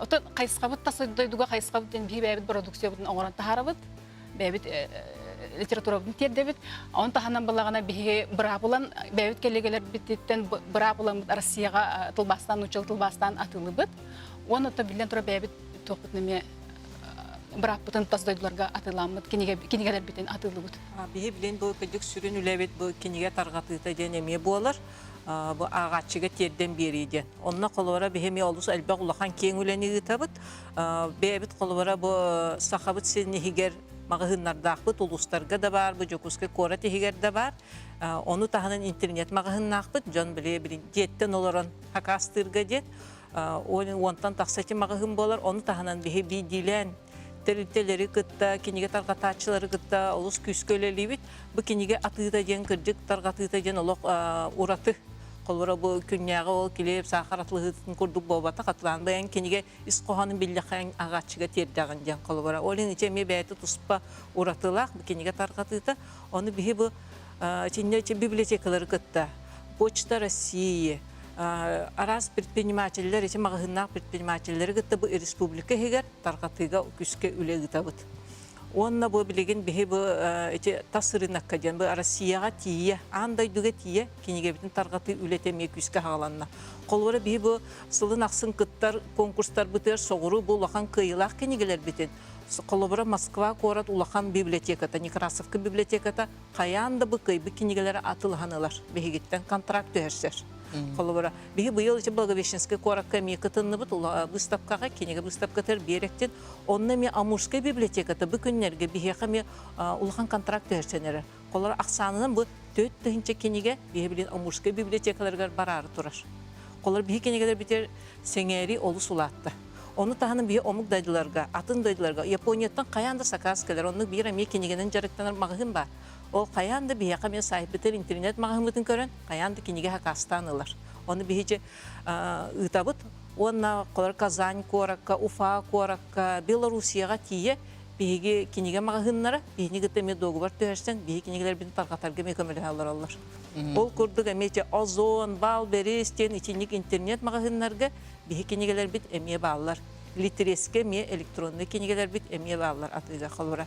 отон хайысхабыт тас дойдуга хайысхабыт диэн биһи бэйэбит продукциябытын оҥорон таһаарабыт. Бэйэбит литературабытын тиэрдэбит. Он таһынан балаҕана биһиги быраабылан бэйэбит кэллиэгэлэрбититтэн быраабыламмыт Россияҕа тылбаастаан нууччалыы тылбаастаан атыылыыбыт. Уонна оттон биллэн турар бэйэбит туохпутун эмиэ бырааппытын тас дойдуларга атыыламмыт кинигэлэрбитин атыылыыбыт. Биһи билин бу кырдьык сүрүн үлэбит бу кинигэ тарҕатыыта диэн эмиэ буолар. Бу ааҕааччыга тиэрдэн биэрии диэн. Онно холобура биһи эмиэ олус элбэх улахан киэҥ үлэни ыытабыт. Бэйэбит холобура бу Сахабыт сирин иһигэр маҕаһыыннардаахпыт, улуустарга да баар, бу Дьокуускай куорат иһигэр да баар. Ону таһынан интернет маҕаһыыннаахпыт, дьон били дьиэттэн олорон хакаастыырга диэн. Уонтан тахса ити маҕаһыын буолар. Ону таһынан биһи биирдиилээн тэрилтэлэри кытта, кинигэ тарҕатааччылары кытта олус күүскэ үлэлиибит. Бу кинигэ атыыта диэн кырдьык тарҕатыыта диэн олох ураты. Холобура бу күннээҕи ол килиэп, саахар атылыһыытын курдук буолбатах. Атылаан бэйэҥ кинигэ ис хоһоонун биллэххэ ааҕааччыга тиэрдэҕин диэн холобура. Ол иһин ити эмиэ бэйэтэ туспа уратылаах бу кинигэ тарҕатыыта. Ону биһи бу итиннэ библиотекалары кытта Почта России, араас предпринимателлэр, ити маҕаһыыннаах предпринимателлэри кытта бу республика иһигэр тарҕатыыга күүскэ үлэ ыытабыт. Уонна бу билигин биһи бу ити тас рынокка диэн бу Россияҕа тиийэ, аан дойдуга тиийэ кинигэбитин тарҕатыы үлэтэ эмиэ күүскэ хаҕаланна. Холобура биһи бу сылын ахсын кыттар конкурстарбытыгар соҕуруу бу улахан кыайыылаах кинигэлэрбитин холобура Москва куорат улахан библиотеката, Некрасовка библиотеката хайаан да бу кыайбыт кинигэлэри атылаһан ылар. Биһигиттэн контракт түһэрсэр. Холобура, биһи быйыл ити Благовещенскай куоракка эмиэ кытынныбыт выставкаҕа, кинигэ выставкатыгар биэрэктин. Онно эмиэ Амурскай библиотеката бу күннэргэ биһиэхэ эмиэ улахан контракт түһэрсэн эрэр. Холобура, ахсаанынан бу 4000 кинигэ биһи билин Амурскай библиотекаларыгар бараары турар. Холобура, биһи кинигэлэрбитигэр сэҥээрии олус улаатта. Ону таһынан биһи омук дойдуларга, атын дойдуларга, Японияттан хайаан да сакаас кэлэр. Оннук биир эмиэ кинигэнэн дьарыктанар маҕаһыын баар. Ол хайаан да биһиэхэ эмиэ саайпытыгар интернет маҕаһыыммытын көрөн, хайаан да кинигэ сакаастаан ылар. Ону биһи ыытабыт. Уонна холор Казань куоракка, Уфа куоракка, Белоруссияҕа тиийэ. Биһиги кинигэ маҕаһыыннара биһини кытта эмиэ дуогубар түһэрсэн, биһи кинигэлэрбитин тарҕатарга эмиэ көмөлөһө олороллор. Ол курдук эмиэ ити Озон, Валберис диэн итинник интернет маҕаһыыннарга биһи кинигэлэрбит эмиэ бааллар. Литрескэ эмиэ электроннай кинигэлэрбит эмиэ бааллар атыыга холобура.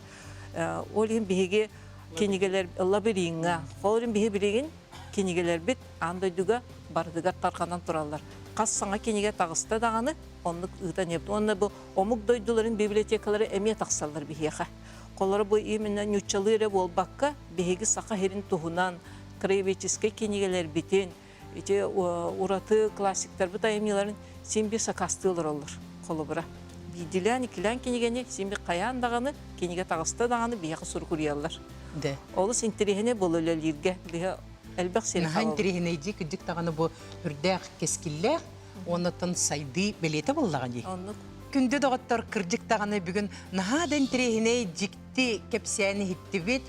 Ол иһин биһиги кинигэлэр лабиринҥа, ол иһин биһи билигин кинигэлэрбит аан дойдуга барытыгар тарҕанан тураллар. Хас саҥа кинигэ таҕыста даҕаны оннук ыытан иһэбит. Уонна бу омук дойдуларын библиотекалара эмиэ тахсаллар биһиэхэ. Холоро бу именно ньуччалыы эрэ буолбакка, биһиги саха сирин туһунан краеведческай кинигэлэрбитин, ити ураты классиктарбыт айымньыларын син биир сакаастыы олороллор холобура. Биирдилээн, иккилээн кинигэни син биир хайаан даҕаны, кинигэ таҕыста даҕаны биһиэхэ сурук уруйаллар. Да. Олус интэриэһинэй буолла үлэлииргэ. Биһи элбэх сири Наһаа интэриэһинэйдии кырдьык даҕаны бу үрдээх кэскиллээх Оннуттан сайдыы бэлиэтэ буоллаҕа дии. Оннук. Күндү доҕоттор, кырдьык даҕаны бүгүн наһаа да интэриэһинэй, дьикти кэпсээни иһиттибит.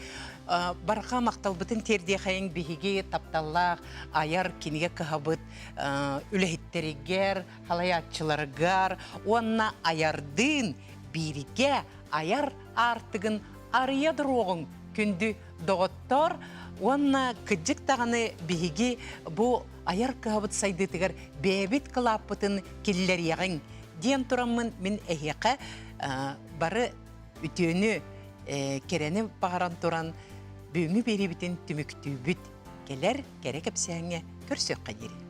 Барҕа махталбытын тиэрдиэхэйиҥ биһиги тапталлаах айар кинигэ кыһабыт үлэһиттэригэр, халайааччыларыгар уонна айардыын бииргэ айар аартыгын арыйа туруоҕуҥ күндү доҕоттор уонна кырдьык даҕаны биһиги бу айар кыһабыт сайдыытыгар бэйэбит кылааппытын киллэриэҕиҥ диэн тураммын мин эһиэхэ бары үтүөнү кэрэни баҕаран туран бүгүҥҥү биэриибитин түмүктүүбүт. Кэлэр кэрэ кэпсээҥҥэ көрсүөххэ диэри.